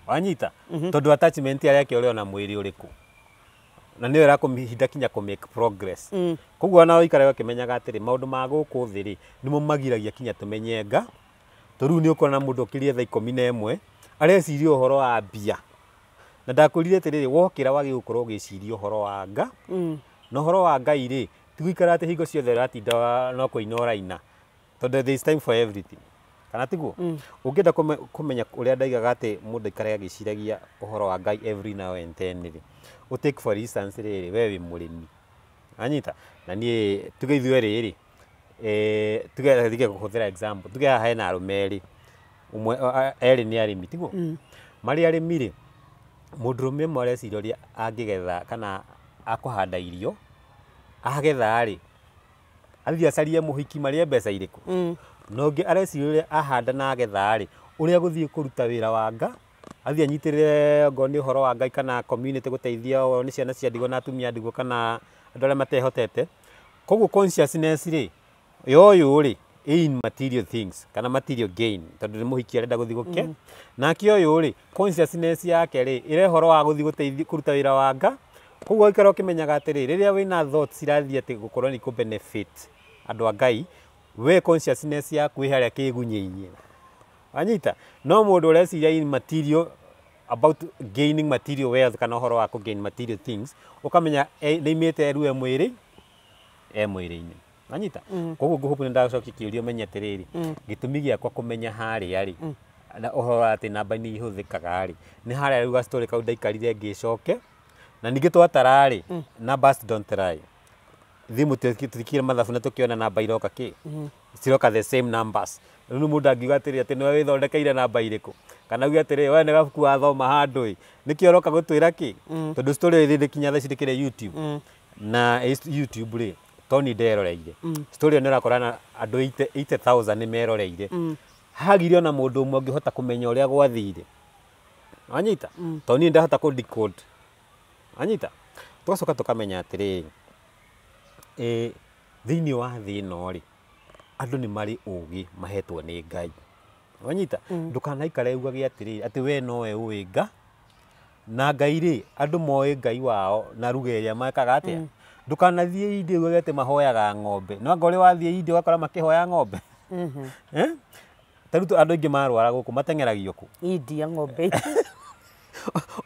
Wanyita? Tondũ attachment yake ũrĩa ona mwĩrĩ ũrĩkũ na nĩyo ĩrakũmĩhinda kinya kũ make progress. Koguo ona ũikare ũkĩmenyaga atĩrĩ maũndũ ma gũkũ thĩ rĩ nĩmo magiragia kinya tũmenye nga. Tondũ rĩu nĩ ũkuona mũndũ ũkĩrie thaa 11 areciria ũhoro wa mbia. Na ndakwĩrire atĩrĩrĩ, wokĩra wagĩrĩirwo gũkorwo ũgĩciria ũhoro wa nga. Na ũhoro wa Ngai rĩ ti gũikara atĩ hingo ciothe ũratinda no kũina ũraina, tondũ there is time for everything. Kana tiguo? Ũngĩenda kũmenya ũrĩa ndaigaga atĩ mũndũ aikare agĩciragia ũhoro wa Ngai every now and then rĩ, ũ take for instance rĩrĩ, we wĩ mũrĩmi. Wanyita? Na niĩ tuge ithuĩ erĩ rĩ, tuge thige kũhũthĩra example, tuge haha hena arũme erĩ, ũmwe erĩ nĩ arĩmi, tiguo? Marĩ arĩmi rĩ, mũndũrũme ũmwe areciria ũrĩa angĩgetha kana akũhanda irio, agetha rĩ, athiĩ acarie mũhiki marĩe mbeca irĩkũ. Na ũngĩ areciria ũrĩa ahanda na agetha rĩ, ũrĩa gũthiĩ kũruta wĩra wa nga, athiĩ anyitĩrĩre okorwo nĩ ũhoro wa Ngai kana community gũteithia okorwo nĩ ciana cia ndigwa na atumia a ndigwa kana andũ arĩa matehotete. Koguo consciousness rĩ, ya ũyũ rĩ, in material things kana material gain, tondũ nĩ mũhiki arenda gũthiĩ gũke. Nake ũyũ rĩ, consciousness yake rĩ, ĩrĩ ũhoro wa gũthiĩ gũteithia kũruta wĩra wa nga. Koguo ũikare ũkĩmenyaga atĩrĩ, rĩrĩa wĩna thoughts irathiĩ atĩ gũkorwo nĩ kũ benefit andũ a Ngai, we consciousness yaku ĩ harĩa kĩgunyĩ-inĩ. Wanyita? No mũndũ ũreciria in material about gaining material wealth kana ũhoro wa kũ gain material things, ũkamenya nĩimĩte rĩu e mwĩrĩ, e mwĩrĩ-inĩ. Wanyita? Koguo ngũhope nĩ ndacokia kĩũria ũmenye atĩrĩrĩ, gĩtũmi gĩakwa kũmenya harĩa rĩ, na ũhoro wa atĩ namba nĩ ihũthĩkaga rĩ, nĩ harĩa rĩu ga story kau ndaikarire ngĩcoke, na ningĩ twatara rĩ, numbers don't lie. Ithuĩ tũtikire mathabu na tũkĩona namba iroka kĩ, ciroka the same numbers. Rĩu mũndũ angiuga atĩrĩrĩ atĩ nĩwe wĩthondekeire namba irĩkũ, kana uge atĩrĩrĩ we nĩ gabuku wathoma handũ ĩ, nĩkĩo ũroka gũtwĩra kĩ, tondũ story ĩyo ĩthĩ kinya thaa ici ndĩkĩrĩ YouTube. Na YouTube rĩ, Tony nderoreire. Story ĩyo nĩ ũrakora na andũ 80,000 nĩ meroreire. Hagire ona mũndũ ũmwe ũngĩhota kũmenya ũrĩa gwathire. Wanyita? Tondũ niĩ ndahota kũ decode. Anyita tũgacoka tũkamenya atĩrĩrĩ, thĩinĩ wa thĩ ĩno rĩ, andũ nĩ marĩ ũgĩ mahetwo nĩ Ngai. Wanyita ndũkanaikare ugage atĩrĩrĩ atĩ we nowe ũĩ nga na Ngai rĩ, andũ moĩ Ngai wao na ruga ĩrĩa mekaga atĩa. Ndũkanathiĩ India ugage atĩ mahoyaga ng'ombe, no anga ũrĩ wathiĩ India ũgakora makĩhoya ng'ombe. Eh? Ta rĩu andũ aingĩ marwara gũkũ mateng'eragio kũ? India ng'ombe.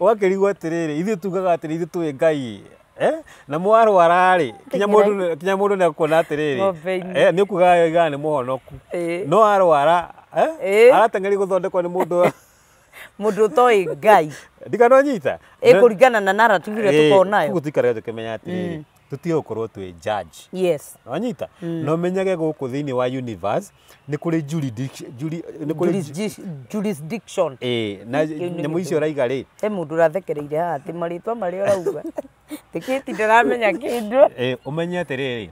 Ũgakĩrigwo atĩrĩrĩ, ithuĩ tugaga atĩrĩ ithuĩ tũĩ Ngai, eh? Na mwarwara rĩ, kinya mũndũ nĩ akuona atĩrĩrĩ, nĩ ũkugaga oigaga nĩ mũhonoku, no arwara, arateng'erio gũthondekwo nĩ mũndũ mũndũ ũtoĩ Ngai. Ndikanonyita ĩkũringana na narrative ĩrĩa tũkoragwo nayo. Koguo tũikaraga tũkĩmenya atĩrĩrĩ, tũtige gũkorwo twĩ judge. Yes. Wanyita na ũmenyage gũkũ thĩinĩ wa universe nĩ kũrĩ jurisdiction. Na nyamũ icio ũraiga rĩ, he mũndũ ũrathekereire haha atĩ marĩtwa marĩa ũrauga tikĩti ndĩramenya kĩndũ. Ũmenye atĩrĩrĩ,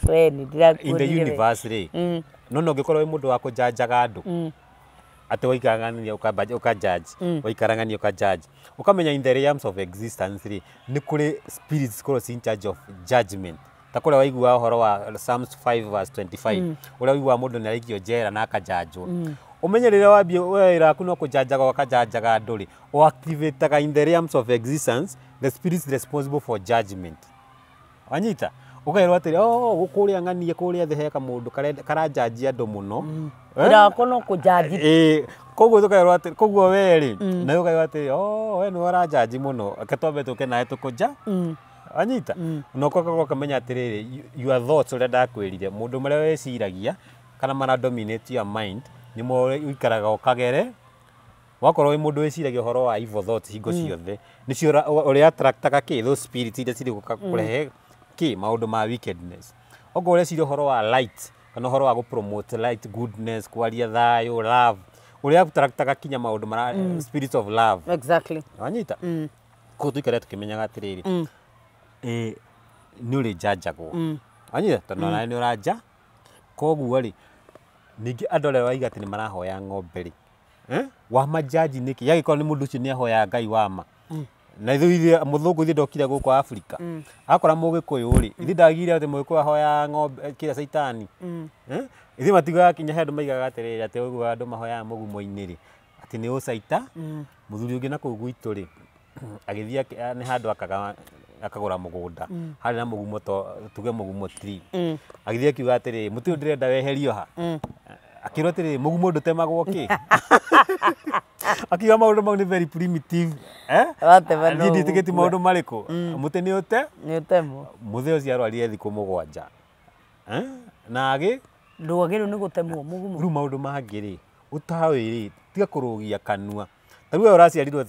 we nĩ ndĩrakuonire in the universe rĩ, no no ũngĩkorwo wĩ mũndũ wa kũjanjaga andũ, atĩ waikarangania ũka judge, waikarangania ũka judge, ũkamenya in the realms of existence rĩ, nĩ kũrĩ spirits korwo in charge of judgment. Ta kũrĩa waiguaga ũhoro wa Psalms 5 verse 25, ũrĩa waiguaga mũndũ nĩ araikio njera na akajanjwo. Ũmenye rĩrĩa wambia wĩra waku no kũjanjaga ũkajanjaga andũ rĩ, ũactivataga in the realms of existence the spirits responsible for judgment. Wanyita ũkerwo atĩrĩ, oh, kũrĩa ng'anie kũrĩa thĩ he kamũndũ karanjanjia andũ mũno. Wĩra wakwa no kũjanji. Koguo tũkerwo atĩ, koguo we rĩ, nawe ũkaigua atĩrĩ, oh, we nĩwe ũranjanji mũno, reke twambe tũke nawe tũkũnja. Wanyita na ũgakorwo ũkamenya atĩrĩrĩ, your thoughts ũrĩa ndakwĩrire, mũndũ marĩa wĩciragia kana mara dominate your mind nĩmo ũikaraga ũkagere. Wakorwo wĩ mũndũ wĩciragia ũhoro wa evil thoughts hingo ciothe, nĩcio ũrĩa attractaga kĩ those spirits iria cirĩ gũka kũrehe kĩ maũndũ ma wickedness. Okorwo ũreciria ũhoro wa light kana ũhoro wa gũ promote light, goodness, kwaria thayũ, love, ũrĩa attractaga kinya maũndũ mara spirits of love. Exactly. Wanyita koguo tũikare tũkĩmenyaga atĩrĩrĩ, nĩ ũrĩ njanjagwo. Wanyita tondũ onawe nĩ ũranja. Koguo rĩ, ningĩ andũ arĩa waiga atĩ nĩ marahoya ng'ombe rĩ, wamajaji nĩkĩ? Yagĩkorwo nĩ mũndũ ũcio nĩ ahoya Ngai wama. Na ithuĩ mũthũngũ ithuĩ ndokire gũkũ Afrika, akora mũgĩkũyũ rĩ, ithuĩ ndagire atĩ mũgĩkũyũ ahoya ng'ombe kĩrĩa caitani. Ithuĩ matigaga kinya he andũ maigaga atĩrĩrĩ, atĩ ũguo andũ mahoyaga mũgumo-inĩ rĩ, atĩ nĩ ũcaita. Mũthuri ũngĩ na kũu gwitũ rĩ, agĩthiĩ nĩ handũ akaga akagũra mũgũnda harĩ na mũgumo, to tuge mũgumo tree. Agĩthiĩ akiuga atĩrĩrĩ, mũtĩ ũyũ ndĩrenda weherio ha. Akĩrwo atĩrĩrĩ, mũgumo ndũtemagwo kĩ. Akiuga maũndũ mau nĩ very primitive. Watema no Niĩ ndiĩtĩkĩtie ũgũkua. Maũndũ marĩkũ mũtĩ nĩ ũte Nĩ ũtemwo. Mũthee ũcio arwarire thikũ 7. Na agĩ Ndwagĩrĩirwo nĩ gũtemwo mũgumo. Rĩu maũndũ mangĩ rĩ, ũtaũĩ rĩ, tiga kũrũgia kanua. Ta rĩu we ũraciarirwo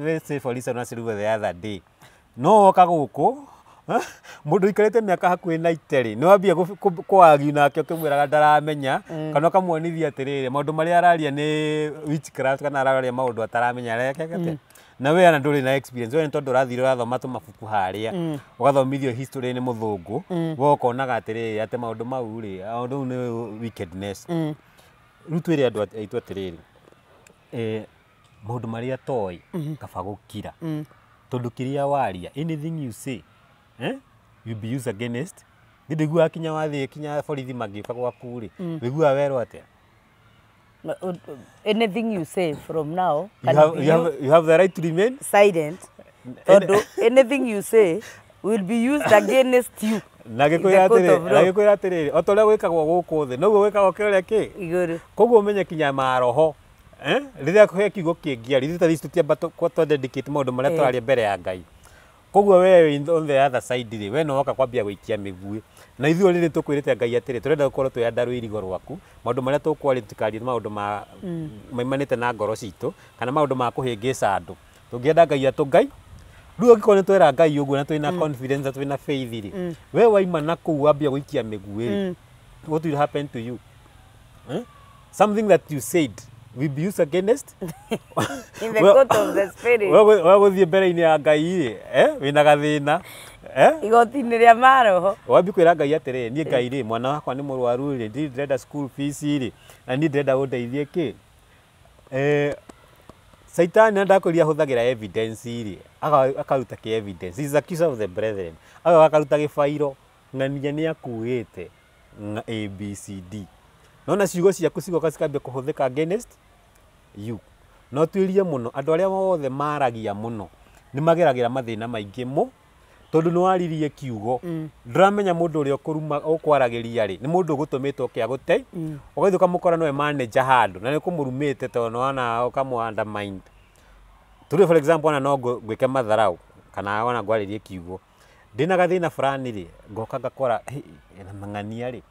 let's say for instance ũraciarirwo the other day, no woka gũkũ mũndũ ũikarĩte mĩaka hakuhĩ na ite rĩ, nĩ wambia kũ nake ũkĩmwĩraga ndaramenya, kana ũkamwonithia atĩrĩrĩ, maũndũ marĩa araria nĩ witchcraft kana araria maũndũ ataramenya arekete. Na we ona ndũrĩ na experience, we nĩ tondũ ũrathire ũrathoma tũmabuku harĩa, ũgathomithio history nĩ mũthũngũ, we ũkonaga atĩrĩrĩ atĩ maũndũ mau rĩ, maũndũ mau nĩ wickedness. Rĩu twĩre andũ aitũ atĩrĩrĩ, maũndũ marĩa toĩ kaba gũkira, tondũ kĩrĩa waria, anything you say, will be used against. Nĩ ndĩguaga kinya wathiĩ kinya borithi mangĩũka gwaku rĩ, wĩiguaga werwo atĩa? Anything you say from now You can have, be you have, you have the right to remain silent, tondũ anything you say will be used against you na in the gĩkwĩra court atĩrĩrĩ of na law. Gĩkwĩra atĩrĩrĩ, o ta ũrĩa gwĩkagwo gũkũ thĩ noguo gwĩkagwo kĩrĩa kĩ Igũrũ. Koguo ũmenye kinya maroho, rĩrĩa he kiugo kĩngĩario, ithuĩ ta ici tũtiamba twa dedicate maũndũ marĩa tũraria mbere ya Ngai. Koguo we on the other side rĩ, we no woka kwambia gũikia mĩguĩ, na ithuĩ rĩrĩ tũkwĩrĩte Ngai atĩrĩ, tũrenda gũkorwo twĩ andũ a rũirigo rwaku. Maũndũ marĩa tũkwaria, tũtikarie maũndũ ma maimanĩte na ngoro citũ kana maũndũ ma kũhĩngĩca andũ. Tũngĩenda Ngai atũngai. Rĩu angĩkorwo nĩ twera Ngai ũguo na twĩna confidence na twĩna faith rĩ, we waima na kũu wambia gũikia mĩguĩ rĩ, what will happen to you? Eh? Something that you said will be used against in the court of the spirit. We gũthiĩ mbere-inĩ ya Ngai rĩ, wĩna gathĩna, Igoti-inĩ rĩa maroho. Wambi kwĩra Ngai atĩrĩrĩ, niĩ Ngai rĩ, mwana wakwa nĩ mũrwaru rĩ, ndirĩ ndĩrenda school fees rĩ, na niĩ ndĩrenda ũndeithie kĩ. Saitani ndakwĩria ahũthagĩra evidence rĩ, akaruta kĩ evidence. He is accuser of the brethren. Agoka akaruta gĩbairo, ng'ania nĩ akuĩte A B C D. Nona ciugo ciaku cigoka cikambia kũhũthĩka against you. No tuĩrie mũno andũ arĩa othe maragia mũno nĩ mageragĩra mathĩna maingĩ mũ tondũ nĩ waririe kiugo. Ndũramenya mũndũ ũrĩa ũkũruma ũkwaragĩria rĩ nĩ mũndũ ũgũtũmĩte ũke agũte, ũgathiĩ ũkamũkora nĩwe manager handũ na nĩ ũkũmũrumĩte tondũ nĩ wona ũkamũ undermine. Tũrĩ for example ona no ngwĩke matharau kana ona ngwarĩrie kiugo ndĩna gathĩna fulani rĩ, ngoka ngakora na mang'ania rĩ,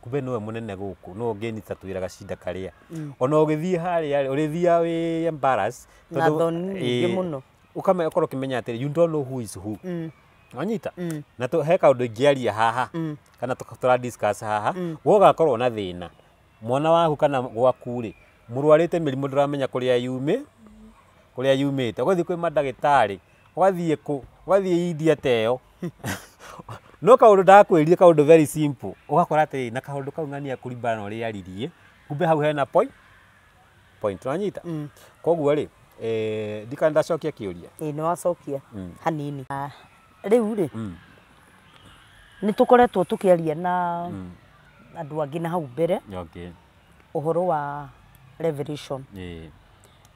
kumbe nĩwe mũnene gũkũ nĩwe ũngĩnitatuĩra gacinda karĩa. Ona ũgĩthiĩ harĩa rĩ, ũrĩthiaga wĩ embarrassed Na thoni nyingĩ mũno. Ũkorwo ũkĩmenya atĩrĩ you don't know who is who. Wanyita? Na he kaũndũ ingĩaria haha kana tũra discuss haha, we ũgakorwo na thĩna mwana waku kana gwaku rĩ, mũrwarĩte mĩrimũ ndũramenya kũrĩa kũrĩa yumĩte, ũgathiĩ kwĩ mandagĩtarĩ, ũgathiĩ kũ, ũgathiĩ India ta ĩyo. No kaũndũ ndakwĩrire kaũndũ very simple, ũgakora atĩrĩ na kaũndũ kau ng'ania kũringana na ũrĩa aririe, kumbe hau hena point, wanyita? Koguo rĩ, ndikana ndacokia kĩũria. Ĩĩ nĩ wacokia hanini. Rĩu rĩ, nĩ tũkoretwo tũkĩaria na andũ angĩ na hau mbere ũhoro wa revelation.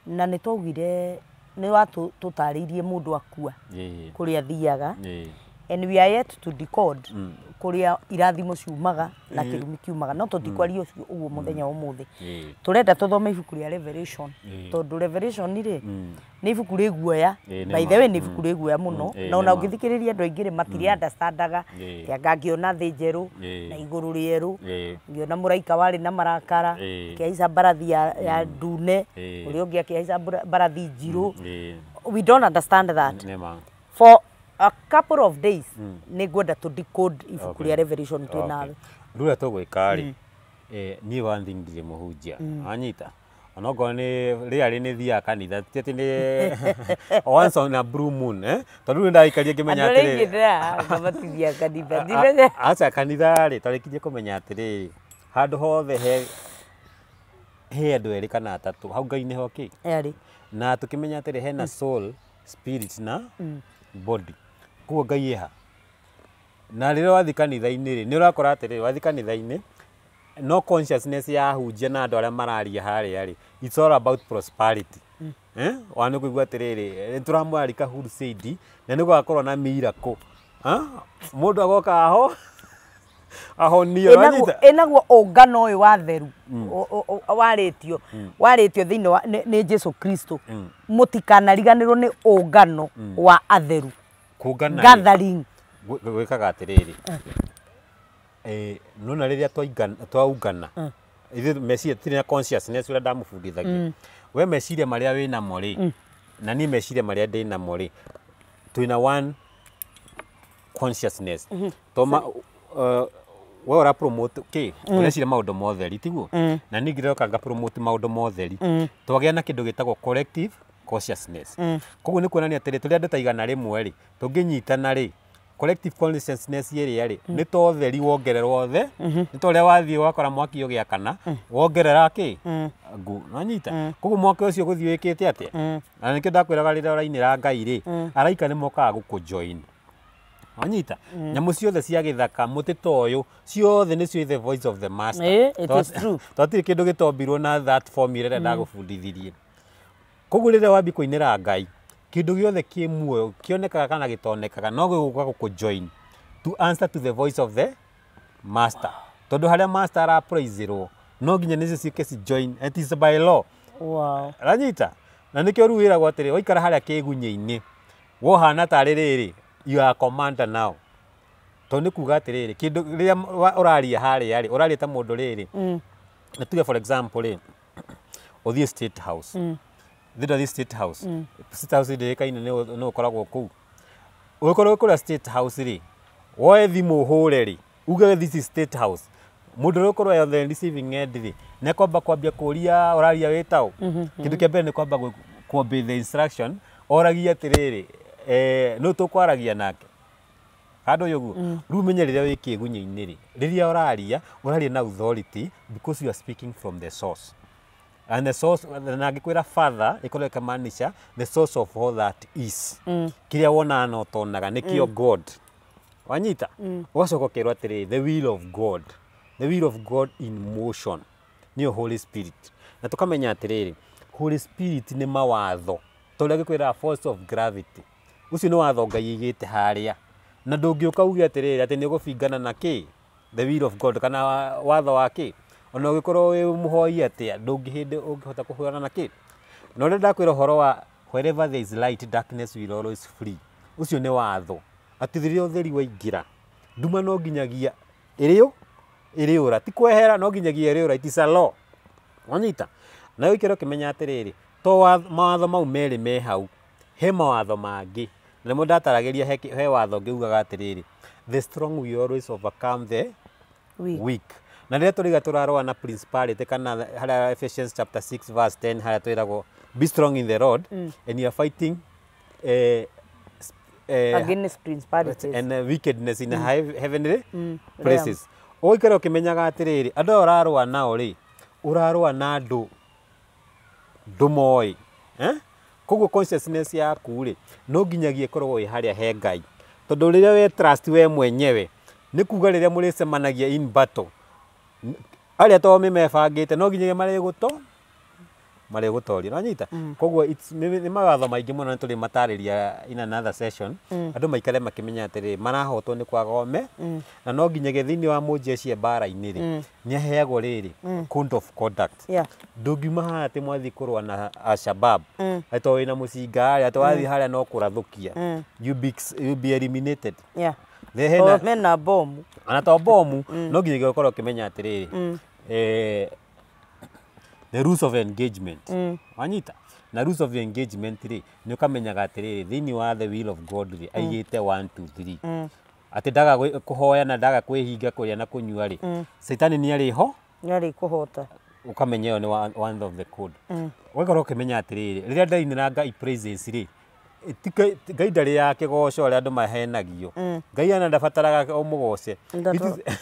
Na nĩ twaugire nĩ watũtarĩirie mũndũ akua kũrĩa athiaga. And we are yet to decode kũrĩa irathimo ciumaga na kĩrumi kiumaga, no tũtikwaria ũcio ũguo mũthenya wa ũmũthĩ. Tũrenda tũthome ibuku rĩa Revelation, tondũ Revelation rĩ nĩ ibuku rĩ guoya. By the way nĩ ibuku rĩ guoya mũno, na ona ũngĩthikĩrĩria andũ aingĩ rĩ matirĩ understandaga anga ngĩona thĩ njerũ na igũrũ rĩerũ, ngĩona mũraika warĩ na marakara akĩhaica mbarathi ya ndune, ũrĩa ũngĩ akĩhaica mbarathi njirũ. We don't understand that. For a couple of days nĩ ngwenda to decode ibuku rĩa Revelation twĩ nawe. Rĩu ũrĩa tũgwĩka rĩ, niĩ one thing ndirĩ mũhunjia, wanyita? Onokorwo nĩ rĩarĩ nĩ thiaga kanitha, ti atĩ nĩ once on a blue moon, tondũ rĩu ndaikaria ngĩmenya Andũ arĩa aingĩ atĩrĩrĩ. ndĩraga matithiaga kanitha. Ndimenya. Aca kanitha rĩ, twarĩkirie kũmenya atĩrĩrĩ, handũ hothe he andũ erĩ kana atatũ, hau Ngai nĩho kĩ? Erĩ. Na tũkĩmenya atĩrĩ hena soul, spirit na body. Koguo Ngai ĩha. Na rĩrĩa wathiĩ kanitha-inĩ rĩ, nĩ ũrakora atĩrĩrĩ, wathiĩ kanitha-inĩ, no consciousness ya ahunjia na andũ arĩa mararia harĩa rĩ, it's all about prosperity. Wa nĩ kũigua atĩrĩrĩ, nĩ tũramwarika crusade na nĩ gũgakorwo na miracle. Mũndũ agoka aho ahonio, wanyita? Ĩnaguo ũngano ũyũ wa theru warĩtio warĩtio thĩinĩ wa nĩ Jesu Kristo, mũtikanariganĩrwo nĩ ũngano wa atheru. Kũngana rĩ, gathering. Gwĩkaga atĩrĩrĩ, nona rĩrĩa twaungana ithuĩ meciria tũtirĩ na consciousness ũrĩa ndamũbundithagia. We meciria marĩa wĩnamo rĩ, na niĩ meciria marĩa ndĩnamo rĩ, twĩna one consciousness. Toma we ũra promote kĩ, ũreciria maũndũ ma ũtheri, tiguo? Na niĩ ngĩroka nga promote maũndũ ma ũtheri, twagĩa na kĩndũ gĩtagwo collective consciousness. Koguo nĩ kuonania atĩrĩ, tũrĩ andũ ta 100 rĩ, tũngĩnyitana rĩ, collective consciousness ĩrĩa rĩ nĩ ta ũtheri wongererwo othe, nĩ ta ũrĩa wathiĩ wakora mwaki ũgĩakana wongerera kĩ ngũ, nĩwanyita? Koguo mwaki ũcio ũgũthiĩ wĩkĩte atĩa? Na nĩkĩo ndakwĩraga rĩrĩa ũrainĩra Ngai rĩ, araika nĩ mokaga gũkũ join, wanyita? Nyamũ ciothe cia gĩthaka, mũtĩ ta ũyũ, ciothe nĩcio the voice of the master. It is true. Twatirĩ kĩndũ gĩtombirwo na that formula ĩrĩa ndagũbundithirie. Koguo rĩrĩa wambia kũinĩra Ngai, kĩndũ gĩothe kĩ muoyo kĩonekaga kana gĩtonekaga no gĩgũka gũkũ join to answer to the voice of the master, tondũ harĩa master arapraisirwo no nginya nĩcio ciũke ci join. It is by law. Ranyita? Na nĩkĩo rĩu wĩragwo atĩrĩ, waikara harĩa kĩgunyĩ-inĩ wohana tarĩ rĩrĩ, you are commander now, tondũ nĩ kuga atĩrĩrĩ, kĩndũ rĩrĩa ũraria harĩa rĩ, ũraria ta mũndũ rĩrĩ, na tuge for example rĩ, ũthiĩ State House, thĩ ndathiĩ State House. State House ndĩĩkaine nĩ ũkoragwo kũu. Ũgĩkorwo wĩ kũrĩa State House rĩ, woe thimũ ũhũre rĩ, uge this is State House, mũndũ ũrĩa ũkorwo on the receiving end rĩ, nĩ kwamba kwambia kũria ũraria wĩ taũ. Kĩndũ kĩa mbere nĩ kwamba kũ obey the instruction, oragia atĩrĩrĩ, nũ tũkwaragia nake handũ ũyũ ũguo. Rĩu menye rĩrĩa wĩ kĩgunyĩ-inĩ rĩ, rĩrĩa ũraria, ũraria na authority because you are speaking from the source. And the source, na angĩkwĩra Father, ĩkorwo ĩkĩmaanisha the source of all that is, kĩrĩa wonaga na ũtonaga nĩkĩo God. Wanyita? Ũgacoka ũkerwo atĩrĩrĩ, the will of God, the will of God in motion nĩyo Holy Spirit. Na tũkamenya atĩrĩrĩ, Holy Spirit nĩ mawatho, ta ũrĩa gĩkwĩraga force of gravity, ũcio nĩ watho Ngai aigĩte harĩa, na ndũngĩũka uge atĩrĩrĩ atĩ nĩ ũgũbingana na kĩ, the will of God, kana watho wa kĩ. Ona ũngĩkorwo wĩ mũhoi atĩa, ndũngĩ hĩndĩ ũngĩhota kũhũrana na kĩ. Na ũrĩa ndakwĩra ũhoro wa wherever there is light, darkness will always flee, ũcio nĩ watho, atĩ rĩrĩa ũtheri waingĩra, nduma no nginyagia ĩrĩũ ĩrĩũra, ti kwehera, no nginyagia ĩrĩũra. It is a law. Wanyita? Na ũikare ũkĩmenya atĩrĩrĩ, to mawatho mau merĩ me hau, he mawatho mangĩ, na nĩmo ndataragĩria. He watho ũngĩ ugaga atĩrĩrĩ, the strong will always overcome the weak. Weak. Na rĩrĩa tũrĩga tũrarũa na principality, kana harĩa Ephesians chapter 6 verse 10, harĩa twĩragwo be strong in the Lord, and you are fighting against principalities and wickedness in heavenly places. Ũgũikara ũkĩmenyaga atĩrĩrĩ, andũ aya ũrarũa nao rĩ, ũrarũa na andũ ndũmoĩ, eh? Koguo consciousness yaku rĩ, no nginyagia ĩkorwo ĩ harĩa he Ngai, tondũ rĩrĩa we trust we mwenyewe, nĩ kuga rĩrĩa mũrĩcemanagia in battle, arĩa to mebangĩte, no nginyagia marĩgũtoria. Nĩwanyita? Koguo nĩ mawatho maingĩ mũno, nĩ tũrĩmatarĩria in another session. Andũ maikare makĩmenya atĩrĩ, marahotwo nĩ kwaga ome, na no nginyagia thĩinĩ wa mũnjeci mbara-inĩ rĩ, nĩ aheagwo rĩrĩ code of conduct. Ndũngiuma haha atĩ mwathiĩ kũrũa na Alshabab, atĩ tondũ wĩna mũcinga rĩ, atĩ wathiĩ harĩa no kũrathũkia, you be eliminated. Tondũ mena bomu. Ona to bomu, no nginyagia ũkorwo ũkĩmenya atĩrĩrĩ, the rules of engagement. Wanyita? Na rules of engagement rĩ, nĩ ũkamenyaga atĩrĩrĩ, thĩinĩ wa the will of God rĩ, aigĩte 1 2 3, atĩ ndaga kũhoya na ndaga kwĩhinga kũrĩa na kũnyua rĩ, Caitani nĩ arĩ ho. Nĩ kũhota. Ũkamenya ĩyo nĩ one of the code. Ũgakorwo ũkĩmenya atĩrĩrĩ, rĩrĩa ndainĩra Ngai praises rĩ, Ngai ndarĩ ya kĩgoco ũrĩa andũ mahenagio. Ngai ana ndabataraga ũmũgoce.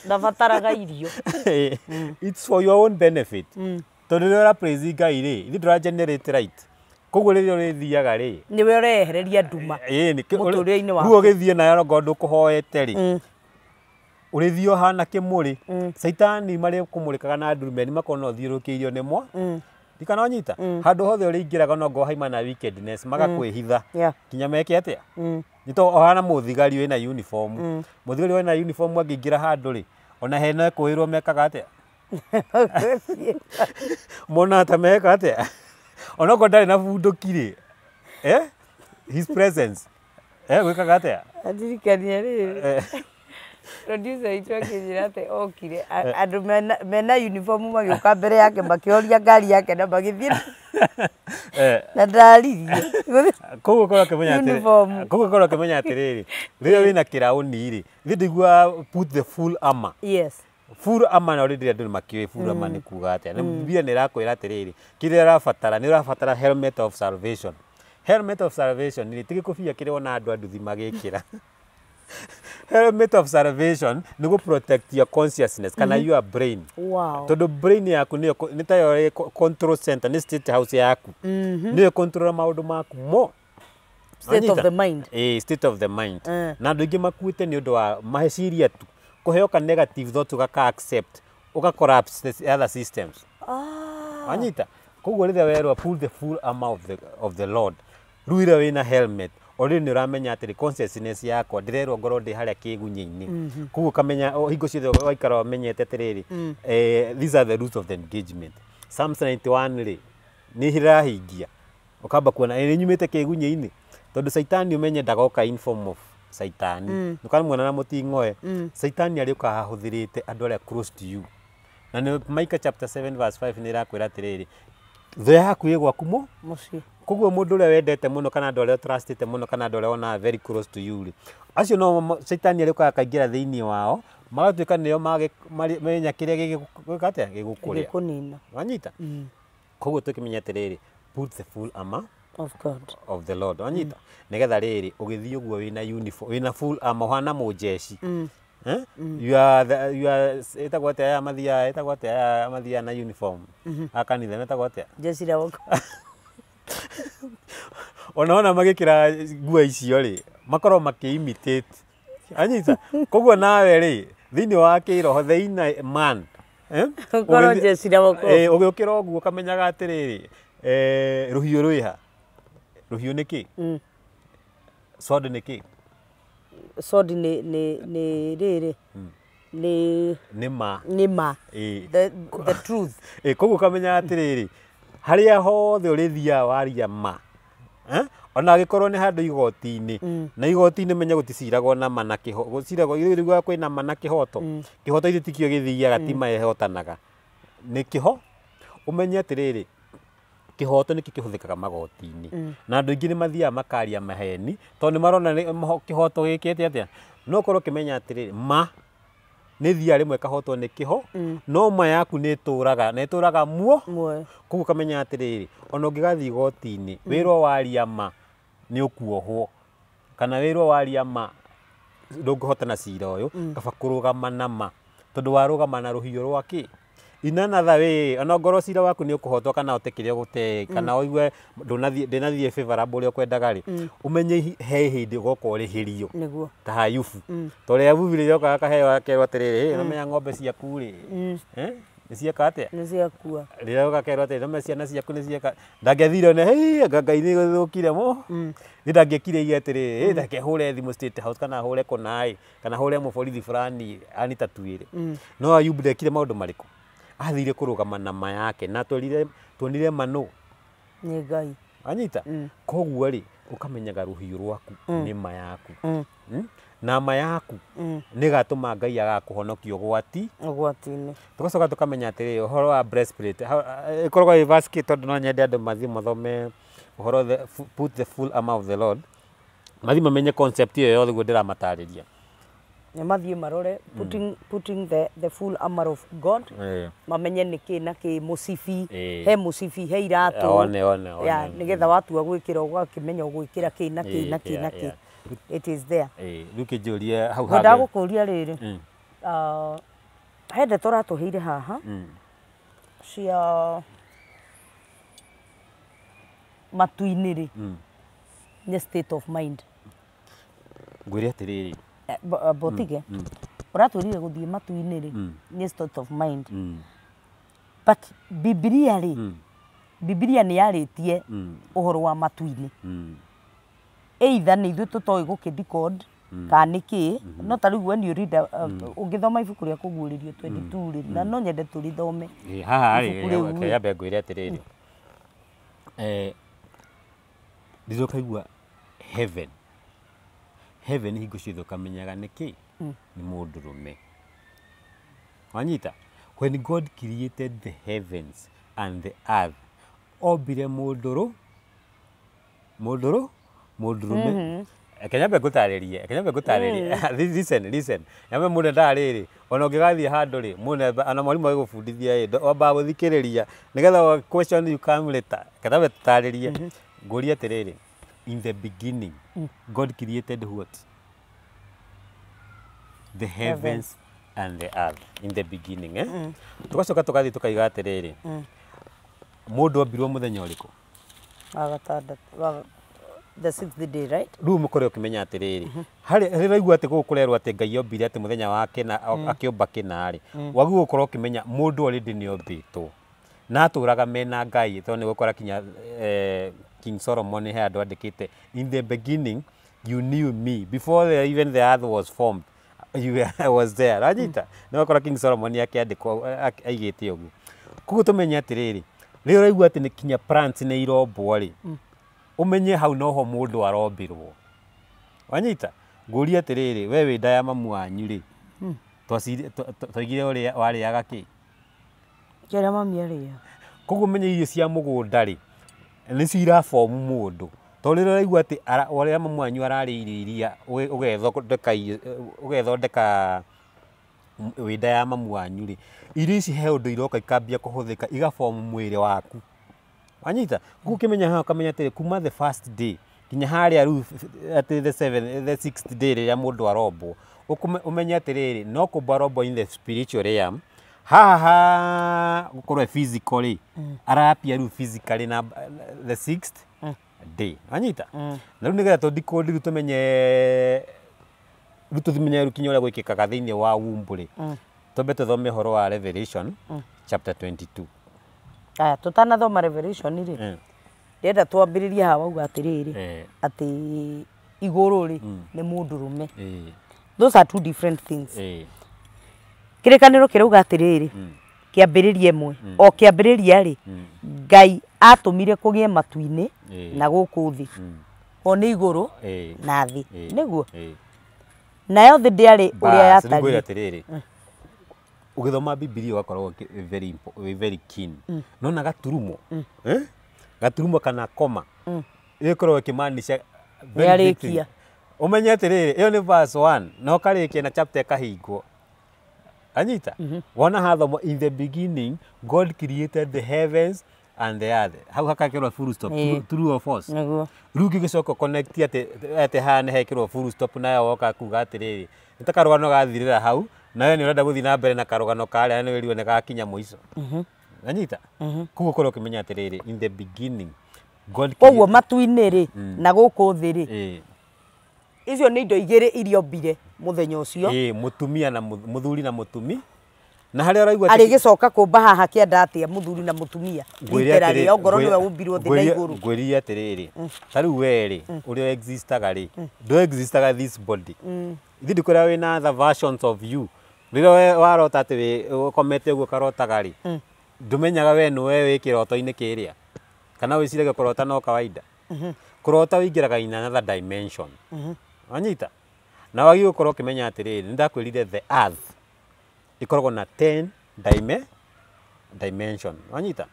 Ndabataraga irio. It's for your own benefit, tondũ rĩrĩa ũra praise Ngai rĩ, ithuĩ ndũra generate right, koguo rĩrĩa ũrĩthiaga rĩ, Nĩwe ũrehereria nduma ĩĩ, mũtũrĩre-inĩ waku. Rĩu ũgĩthiĩ nayo onakorwo ndũkũhoete rĩ, ũrĩthiĩ ũhana kĩmũrĩ. Caitani marĩ kũmũrĩkaga na ndurumeni, makona ũthiũrũkĩirio nĩ mwa ndikana. Wanyita? Handũ hothe ũrĩingĩraga no ngorwo haima na wickedness, magakwĩhitha kinya meke atĩa. Nĩ to ũhana mũthigari wĩna uniform. Mũthigari wĩna uniform angĩingĩra handũ rĩ, ona hena kwĩrwo mekaga atĩa, mona ta meka atĩa, onokorwo ndarĩ na bunduki rĩ, his presence gwĩkaga atĩa? Andirikania rĩrĩ, producer itũ akĩnjĩra atĩ okire, andũ mena uniform magĩũka mbere yake, makĩhoria ngari yake na magĩthiĩ, na ndaririe. Koguo korwo ũkĩmenya atĩrĩ, Uniform. Koguo korwo ũkĩmenya atĩrĩrĩ, rĩrĩa wĩna kĩraũni rĩ, ithuĩ ndiguaga put the full armor. Full armor, na already andũ nĩ makĩũĩ full armor nĩ kuga atĩa. Nĩ Biblia nĩ ĩrakwĩra atĩrĩrĩ, kĩrĩa ũrabatara, nĩ ũrabatara helmet of salvation. Helmet of salvation rĩ, ti gĩkũbia kĩrĩa wona andũ a nduthi magĩkĩra. Helmet of salvation nĩ gũ protect your consciousness kana your brain, tondũ brain yaku nĩyo nĩ tayo ĩ control center, nĩ state house yaku, nĩyo control maũndũ maku mo. State of Wanyita? the mind. Ĩĩ, state of the mind. Na andũ aingĩ makuĩte nĩ ũndũ wa meciria tu, kũheo ka negative thought, ũgaka accept, ũga collapse the other systems. Wanyita? Koguo rĩrĩa werwo pull the full armor of the Lord, rĩu rĩrĩa wĩna helmet already, nĩ ũramenya atĩrĩ, consciousness yakwa ndĩrerwo ngorwo ndĩ harĩa kĩgunyĩ-inĩ. Koguo ũkamenya hingo ciothe waikara ũmenyete atĩrĩrĩ, these are the rules of the engagement. Psalms 91 rĩ, nĩ ĩrahingia, ũkamba kuona nĩ nyumĩte kĩgunyĩ-inĩ, tondũ Caitani, ũmenye ndagoka in form of Caitani, ndũkamuona na mũting'oe. Caitani arĩũka ahũthĩrĩte andũ arĩa close to you, na nĩ Micah chapter 7 verse 5 nĩ ĩrakwĩra atĩrĩrĩ, thũ yaku ĩ gwaku mũ Mũciĩ. Koguo mũndũ ũrĩa wendete mũno, kana andũ arĩa ũtrustĩte mũno, kana andũ arĩa wonaga very close to you rĩ, acio no Caitani arĩũkaga akaingĩra thĩinĩ wao, magatuĩka nĩo menya kĩrĩa gĩgũka atĩa, gĩgũkũrĩa. Gĩkũnina. Wanyita? Koguo tũkĩmenya atĩrĩrĩ, put the full armor of God. Of the Lord. Wanyita? Nĩgetha rĩrĩ ũgĩthiĩ ũguo wĩna uniform, wĩna full armor, ũhana mũnjeci. You are the, you are ĩtagwo atĩa aya mathiaga, ĩtagwo atĩa aya mathiaga na uniform a kanitha, metagwo atĩa? Jeshi la wokovu. Ona magĩkĩra nguo icio rĩ, makorwo makĩ imitate, anyita. Koguo nawe rĩ, thĩinĩ wa kĩroho, the inner man, eh? Ũkorwo jeshi la wokovu. Ũgĩũkĩra ũguo ũkamenyaga atĩrĩrĩ, rũhiũ rwĩha, rũhiũ nĩ kĩ? Sword nĩ kĩ? Sword nĩ rĩrĩ, nĩ Nĩ ma. Nĩ ma. The truth. Koguo ũkamenya atĩrĩrĩ, harĩa hothe ũrĩthiaga waria ma, eh? Ona angĩkorwo nĩ handũ igoti-inĩ, na igoti-inĩ menya gũticiragwo na ma na kĩho, gũciragwo rĩu kwĩna ma na kĩhoto. Kĩhoto ithe tikĩo gĩthiaga, ti ma ĩhotanaga, nĩ kĩho. Ũmenye atĩrĩrĩ, kĩhoto nĩkĩo kĩhũthĩkaga magoti-inĩ, na andũ aingĩ nĩ mathiaga makaria maheni tondũ nĩ marona kĩhoto gĩkĩte atĩa. No ũkorwo ũkĩmenya atĩrĩrĩ, ma nĩ thiaga rĩmwe ĩkahotwo nĩ kĩho, no ma yaku nĩ ĩtũraga na ĩtũraga muo. Muoyo. Koguo ũkamenya atĩrĩrĩ, ona ũngĩgathiĩ igoti-inĩ wĩrwo waria ma nĩ ũkuohwo, kana wĩrwo waria ma ndũngĩhotana cira ũyũ, kaba kũrũgama na ma, tondũ warũgama na rũhiũ rwa kĩ inanatha wĩ, ona ngorwo cira waku nĩ ũkũhotwo kana ũte kĩrĩa ũgũte, kana ũigue ndũnathiĩ, ndĩnathiĩ favorable ũrĩa ũkwendaga rĩ, ũmenye he hĩndĩ ũgoka ũrĩhĩrio. Nĩguo. Ta Ayubu, tondũ Ayubu rĩrĩa okaga akaheo akerwo atĩrĩrĩ, "Ĩ, ũramenya ng'ombe ciaku rĩ, nĩ cieka atĩa?" Nĩ ciakua. Rĩrĩa ũgakerwo atĩrĩ, "Ũramenya ciana ciaku nĩ cieka," ndangĩathire one, "Hei, anga Ngai nĩ gũthũkire mo." Nĩ ndangĩekire ige atĩrĩrĩ, "Ĩ, reke hũre thimũ State House kana hũre kũna ĩ, kana hũre mũborithi fulani anitatuĩre." No Ayubu ndekire maũndũ marĩkũ? Athire kũrũgama na ma yake, na twerire tuonire ma no Nĩ Ngai. Anyita. Koguo rĩ, ũkamenyaga rũhiũ rwaku nĩ ma yaku. Na ma yaku nĩ gatũma Ngai agakũhonokia ũgwati. Ũgwati-inĩ. Tũgacoka tũkamenya atĩrĩrĩ, ũhoro wa breastplate ĩkoragwo ĩ verse kĩ, tondũ no nyende andũ mathiĩ mathome ũhoro put the full armor of the Lord, mathiĩ mamenye concept ĩyo yothe guo ndĩramatarĩria. Nĩ mathiĩ marore putting the full armor of God, mamenye nĩ kĩ na kĩ, mũcibi, he mũcibi, he iratũ. One, one, one. Ya, nĩgetha watua gwĩkĩra ũgakĩmenya ũgwĩkĩra kĩ na kĩ na kĩ na kĩ. It is there. Rĩu kĩnjũrie hau Ngwendaga hangĩ. Gũkũria rĩrĩ, he ndeto ũratũheire haha cia matu-inĩ rĩ, nĩ state of mind. Ngwĩre atĩrĩrĩ. Botige ũratwĩrire gũthiĩ matu-inĩ rĩ nĩ state of mind, but Bibilia rĩ, Bibilia nĩ yarĩtie ũhoro wa matu-inĩ. Either nĩ ithuĩ tũtoĩ gũkĩ decode kana nĩ kĩ, no ta rĩu when you read, ũngĩthoma ibuku rĩa Kũguũrĩrio 22 rĩ, na no nyende tũrĩthome. Haha rĩ, Ibuku rĩu reke rĩ. nyambe ngwĩre atĩrĩrĩ, rĩrĩa ũkaigua heaven, heaven hingo ciothe ũkamenyaga nĩ kĩ? Nĩ mũndũrũme. Wanyita? When God created the heavens and the earth, ombire mũndũrũme. Reke nyambe ngũtarĩrie, reke nyambe ngũtarĩrie. Listen, listen. Nyambe mũndũ endaga rĩrĩ, ona ũngĩgathiĩ handũ rĩ, mũndũ ona mwarimũ agĩgũbundithia ĩ, wambaga gũthikĩrĩria nĩgetha question you come later. Reke nyambe tũtarĩrie. Ngũrie atĩrĩrĩ, in the beginning God created what? The heavens and the earth, in the beginning, eh? Tũgacoka tũgathiĩ tũkaiga atĩrĩrĩ, mũndũ ombirwo mũthenya ũrĩkũ? Wa gatandatũ, the sixth day, right? Rĩu mũkore ũkĩmenya atĩrĩrĩ, harĩ rĩrĩa ũraigua atĩ gũkũ kũrerwo atĩ Ngai ombire atĩ mũthenya wa kĩna akĩũmba kĩna rĩ, wagĩrĩirwo gũkorwo ũkĩmenya mũndũ already nĩ ombĩtwo na atũraga mena Ngai, tondũ nĩ gũkora kinya King Solomon he handũ andĩkĩte, "In the beginning you knew me before even the earth was formed, you I was there." Ranyita? Nĩ ũgakora King Solomon akĩandĩkwo aigĩte ũguo. Koguo tũmenye atĩrĩrĩ, rĩrĩa ũraigua atĩ nĩ kinya plants nĩ irombwo rĩ, ũmenye hau noho mũndũ arombirwo. Wanyita? Ngũrie atĩrĩrĩ, we wĩ nda ya mamu wanyu rĩ, twaigire ũrĩa warĩaga kĩ? Kĩrĩa mami arĩa. Koguo menye irio cia mũgũnda rĩ, nĩcio irabomu mũndũ, tondũ rĩrĩa ũraigua atĩ ũrĩa mamu wanyu ararĩa irio iria ũgethondeka wĩ nda ya mamu wanyu rĩ, irio ici he ũndũ iroka ikambia kũhũthĩka igabomu mwĩrĩ waku. Wanyita? Koguo ũkĩmenya haha ũkamenya atĩrĩ, kuma the first day Kinya harĩa rĩu atĩ the seven, the sixth day rĩrĩa mũndũ arombwo, ũmenye atĩrĩrĩ, no kũmbwo arombwo in the spiritual realm. Haha ha gũkorwo e physical rĩ, arapia rĩu physically na the sixth day. Wanyita? Na rĩu nĩgetha tũ decode rĩu tũmenye, rĩu tũmenye rĩu kinya ũrĩa gwĩkĩkaga thĩinĩ wa womb rĩ, twambe tũthome ũhoro wa Revelation chapter 22. Aya, tũtanathoma Revelation rĩ, ndĩrenda twambĩrĩrie haha wauga atĩrĩrĩ, atĩ igũrũ rĩ nĩ mũndũrũme. Those are two different things. Kĩrĩkanĩro kĩrauga atĩrĩrĩ, kĩambĩrĩria ĩmwe o kĩambĩrĩria rĩ, Ngai atũmire kũgĩe matu-inĩ na gũkũ thĩ, o nĩ igũrũ na thĩ, nĩguo? Nayo thĩ ndĩarĩ ũrĩa Bas, rĩu ngwĩre yatariĩ. Atĩrĩrĩ, ũgĩthoma Bibilia ũgakorwo wĩ very keen. Nona gaturumo, eh? Gaturumo kana koma ĩkoragwo ĩkĩmaanisha very big thing. Nĩarĩkia. Ũmenye atĩrĩrĩ, ĩyo nĩ verse 1 na ũkarĩkia na chapter ĩkahingwo. Anyita? Wona hathomo, "In the beginning God created the heavens and the earth," hau hakakĩrwo full stop. True or false? Nĩguo. Rĩu ngĩgĩcoka connect atĩ haha nĩ hekĩrwo full stop, nayo woka kuga atĩrĩrĩ, nĩ ta karũgano gathirĩra hau, nawe nĩ ũrenda gũthiĩ na mbere na karũgano karĩa nĩ wĩrirwo nĩ gakinya mũico. Anyita? Koguo ũkorwo ũkĩmenya atĩrĩrĩ, in the beginning God Koguo matu-inĩ rĩ na gũkũ thĩ rĩ, icio nĩ indo igĩrĩ iria ombire mũthenya ũcio. Ĩĩ, mũtumia na mũthuri na mũtumi, na harĩa ũraigua atĩ- Arĩgĩcoka kũmba haha kĩanda atĩa mũthuri na mũtumia? Ngwĩre literally, atĩrĩ- ongorwo nĩwe ũmbirwo thĩ na igũrũ. Ngwĩrire atĩrĩrĩ, ta rĩu we rĩ, ũrĩa existaga rĩ, ndũ existaga this body. Ithuĩ ndikwĩra wĩna other versions of you. Rĩrĩa we warota atĩ wĩ ũkomete ũguo ũkarotaga rĩ, ndũmenyaga we nĩwe wĩ kĩroto-inĩ kĩrĩa, kana wĩciragia kũrota no kawaida. Kũrota wĩingĩraga in another dimension. Wanyita? Na wagĩrĩirwo gũkorwo ũkĩmenya atĩrĩrĩ, nĩ ndakwĩrire the earth ĩkoragwo na 10 dimension. Wanyita?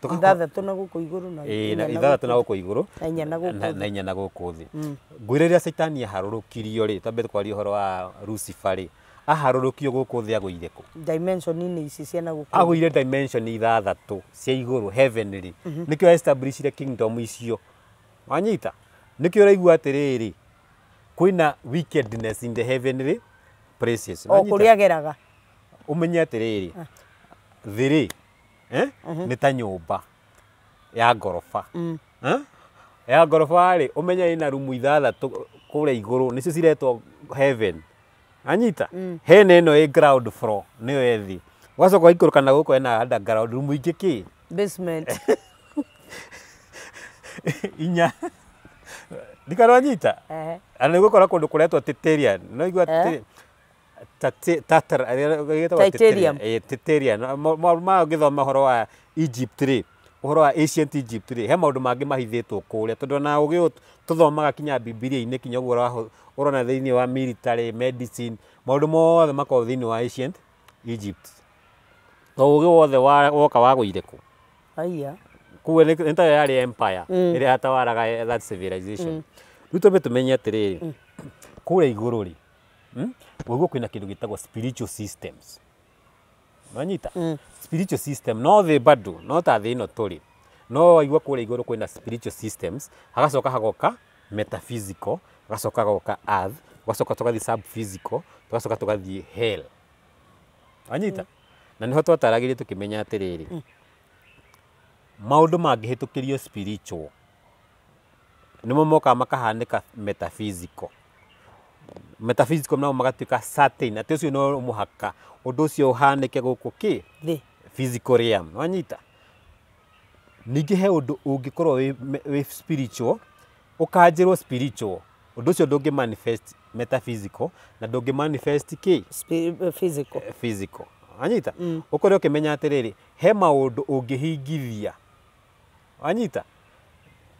Ithathatũ na gũkũ igũrũ na Ĩĩ, na inya na ithathatũ na gũkũ gũkũ igũrũ na inya na gũkũ na thĩ. inya na gũkũ thĩ. Ngwĩre rĩrĩa Caitani aharũrũkirio rĩ, twambe twarie ũhoro wa Lucifer rĩ, aharũrũkio gũkũ thĩ agũire kũ? Dimension-inĩ ici cia na gũkũ thĩ. Agũire dimension ithathatũ cia igũrũ, heavenly. Nĩkĩo establishire kingdom icio. Wanyita? Nĩkĩo ũraigua atĩrĩrĩ, kwĩna wickedness in the heavenly places. O Wanyita? kũrĩa ageraga. Ũmenye atĩrĩrĩ, thĩ rĩ, eh? Nĩ ta nyũmba ya ngoroba. Eh? Ya ngoroba rĩ, ũmenye ĩna rumu ithathatũ kũrĩa igũrũ, nĩcio ciretwo heaven. Anyita? Hena ĩno ĩ ground floor, nĩyo ĩ thĩ. Ũgacoka ũgaikũrũka na gũkũ ĩna underground rumu ingĩ kĩ? Basement. Inya. Ndikana wanyita? Ehe. Na nĩ gũkora kũndũ kũretwo Titarian. No igua gĩtagwo Titanium. Ĩĩ, Titarian. Ma ũngĩthoma ũhoro wa Egypt rĩ, ũhoro wa ancient Egypt rĩ, he maũndũ mangĩ mahithĩtwo kũrĩa, tondũ ona ũgĩ ũyũ tũthomaga kinya Bibilia-inĩ, kinya ũguo ũrona thĩinĩ wa military medicine, maũndũ mothe makoragwo thĩinĩ wa ancient Egypt. To ũgĩ wothe woka wagũire kũ? Aya. Koguo nĩ tayo yarĩ empire ĩrĩa yatawaraga that civilization. Rĩu twambe tũmenye atĩrĩrĩ, kũrĩa igũrũ rĩ, waigua kwĩna kĩndũ gĩtagwo spiritual systems. Wanyita? Spiritual system no thĩ bado no ta thĩ ĩno tũrĩ, no waigua kũrĩa igũrũ kwĩna spiritual systems, hagacoka hagoka metaphysical, hagacoka hagoka earth, tugacoka tũgathiĩ subphysical, tugacoka tũgathiĩ hell. Wanyita? Na nĩho twataragĩria tũkĩmenya atĩrĩrĩ, maũndũ mangĩhĩtũkĩrio spiritual nĩmo mokaga makahanĩka metaphysical. Metaphysical nao magatuĩka certain atĩ ũcio no mũhaka ũndũ ũcio ũhanĩke gũkũ kĩ? Thĩ. Physical realm. Wanyita? Ningĩ he ũndũ ũngĩkorwo wĩ spiritual, ũkanjĩrwo spiritual, ũndũ ũcio ndũngĩ manifest metaphysical na ndũngĩ manifest kĩ? Physical. Physical. Wanyita? Ũkorwo ũkĩmenya atĩrĩrĩ, he maũndũ ũngĩhingithia. Wanyita?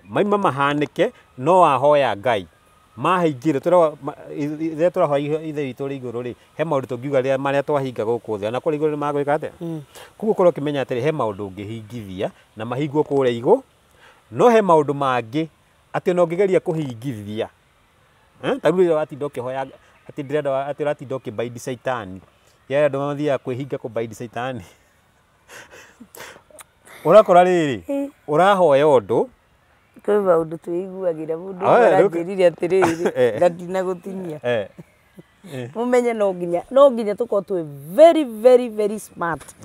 Maima mahanĩke no wahoya Ngai mahingire, rĩrĩa tũrahoya Ithe witũ ũrĩ igũrũ rĩ, he maũndũ tũngiuga rĩrĩa marĩa twahinga gũkũ thĩ ona kũrĩa igũrũ nĩ magwĩka atĩa. Koguo ũkorwo ũkĩmenya atĩrĩ, he maũndũ ũngĩhingithia na mahingwo kũrĩa igũ, no he maũndũ mangĩ atĩ ona ũngĩgeria kũhingithia, eh? Ta rĩu rĩrĩa watinda ũkĩhoya atĩ ndĩrenda, atĩ ũratinda ũkĩbaidi caitani, ya andũ mathiaga kwĩhinga kũbaidi caitani, ũrakora rĩrĩ, ũrahoya ũndũ Kwĩ maũndũ twĩiguagĩra mũndũ aranjĩrire atĩrĩrĩ na ndinagũtinia. Mũmenye no nginya tũkorwo twĩ very very very smart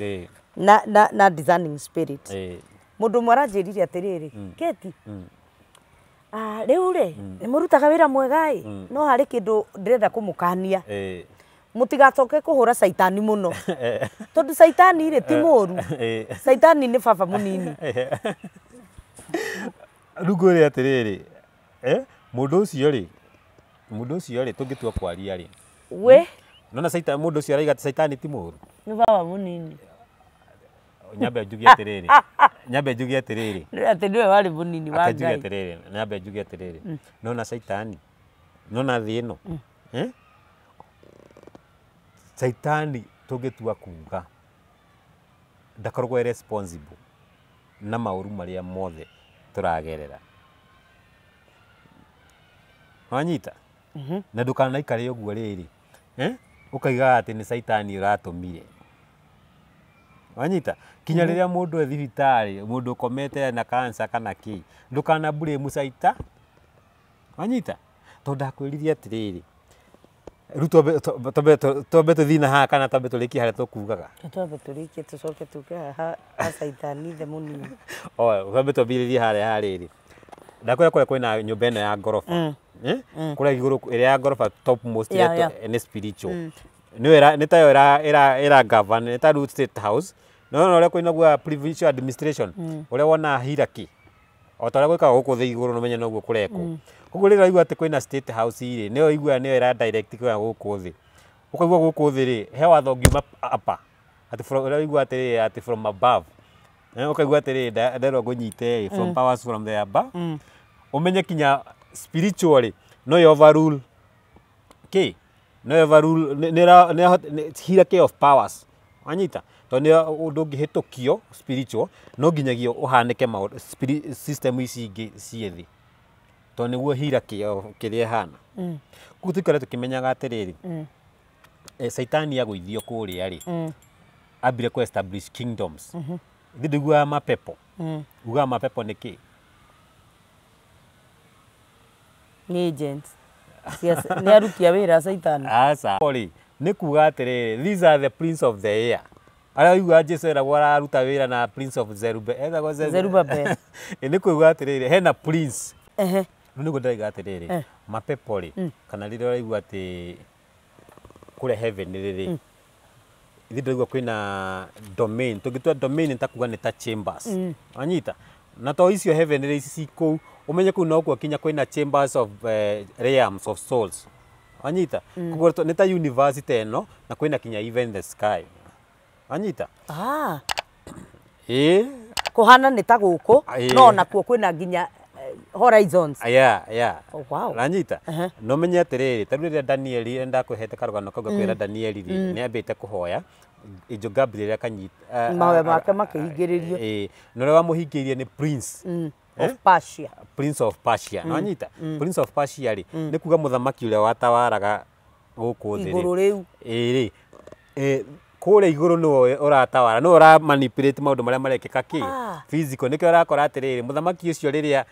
na discerning spirit. Mũndũ ũmwe aranjĩrire atĩrĩrĩ, Keti, rĩu rĩ nĩ mũrutaga wĩra mwega ĩ, no harĩ kĩndũ ndĩrenda kũmũkania. Mũtigacoke kũhũra caitani mũno, tondũ caitani rĩ ti mũru, caitani nĩ baba mũnini. Rĩu ngwĩre atĩrĩrĩ, mũndũ ũcio rĩ tũngĩtua kwaria rĩ, we nona caitani, mũndũ ũcio araiga atĩ caitani ti mũru, nĩ baba mũnini. Nyambe njuge atĩrĩrĩ, atĩ nĩwe warĩ mũnini wa Ngai. Nyambe njuge atĩrĩrĩ, nona caitani, nona thĩ ĩno, caitani tũngĩtua kuga ndakoragwo e responsible na maũru marĩa mothe tũragerera. Wanyita? Na ndũkanaikare ũguo rĩrĩ, ũkaigaga atĩ nĩ caitani ũratũmire. Wanyita? Kinya rĩrĩa mũndũ e thibitarĩ, mũndũ ũkomete na cancer kana kĩ, ndũkana blame caita. Wanyita? Tondũ ndakwĩrire atĩrĩrĩ, rĩu twambe tũthiĩ na haha kana twambe tũrĩkie harĩa tũkugaga? Twambe tũrĩkie tũcoke tũke haha ha caitani ithe mũnini. Twambe twambĩrĩrie harĩa harĩrĩ. Ndakwĩra kũrĩa kwĩna nyũmba ĩno ya ngoroba. Kũrĩa igũrũ ĩrĩa ya ngoroba top most nĩ spiritual. Nĩyo nĩ tayo ĩra govern, nĩ ta rĩu state house. No ũrĩa kwĩna provincial administration, ũrĩa wona hierarchy. O ta ũrĩa gwĩkagwo gũkũ thĩ igũrũ nĩũmenye noguo kũrekwo. Koguo rĩrĩa waigua atĩ kwĩna state house rĩ, nĩyo ũiguaga nĩyo ĩra direct kũrĩa gũkũ thĩ. Ũkaigua gũkũ thĩ rĩ, he watho ũngiuma upper. Atĩ ũrĩa ũiguaga atĩrĩrĩ atĩ from above. Ũkaigua atĩrĩrĩ nderwo ngũnyite from powers from the above. Ũmenye kinya spiritually no yo overrule kĩ? No yo overrule nĩ hierarchy of powers. Wanyita? Tondũ nĩ ũndũ ũngĩhĩtũkio spiritual no nginyagia ũhanĩke maũndũ system ici ingĩ ciĩ thĩ. Tondũ nĩguo hierarchy kĩrĩa ĩhana. Koguo tũikare tũkĩmenyaga atĩrĩrĩ, caitani agũithio kũrĩa rĩ, ambire kũ establish kingdoms. Ithuĩ ndũiguaga mapepo. Ugaga mapepo nĩ kĩ? Nĩ agents. Nĩ aruti a wĩra a caitani. Aca. Nĩ kuga atĩrĩrĩ, these are the prince of the air. Arĩa ũiguaga Jesũ eragwo araruta wĩra na prince of Zerubbabel. Nĩ kuga atĩrĩrĩ, hena prince. Rĩu nĩguo ndĩraiga atĩrĩrĩ, mapepo rĩ, kana rĩrĩa ũraigua atĩ kũrĩa heaven rĩrĩ, ithuĩ ndĩraigua kwĩna domain. Tũngĩtua domain nĩ ta kuga nĩ ta chambers. Wanyita? Na to icio heaven rĩ ici ci kũu, ũmenye kũu nokuo kinya kwĩna chambers of realms of souls. Wanyita? Koguo nĩ ta university ĩno na kwĩna kinya even the sky. Wanyita? Kũhana nĩ ta gũkũ, no nakuo kwĩna nginya horizons. Yeah. Oh, wow. Wanyita? No menye atĩrĩrĩ, ta rĩu rĩrĩa Danieli ndakũhete karũgano kau gakwĩra Danieli rĩ, nĩ ambĩte kũhoya, Angel Gabriel akanyita mahoya make makĩhingĩrĩrio. Na ũrĩa wamũhingĩirie nĩ prince of Persia. Prince of Persia. Wanyita? Prince of Persia rĩ, nĩ kuga mũthamaki ũrĩa watawaraga gũkũ thĩ rĩ. Igũrũ rĩu. Ĩĩ rĩ. Kũrĩa igũrũ nĩwe ũratawara, nĩwe ũra manipulate maũndũ marĩa marekĩka kĩ? Physical. Nĩkĩo ũrakora atĩrĩrĩ, mũthamaki ũcio rĩrĩa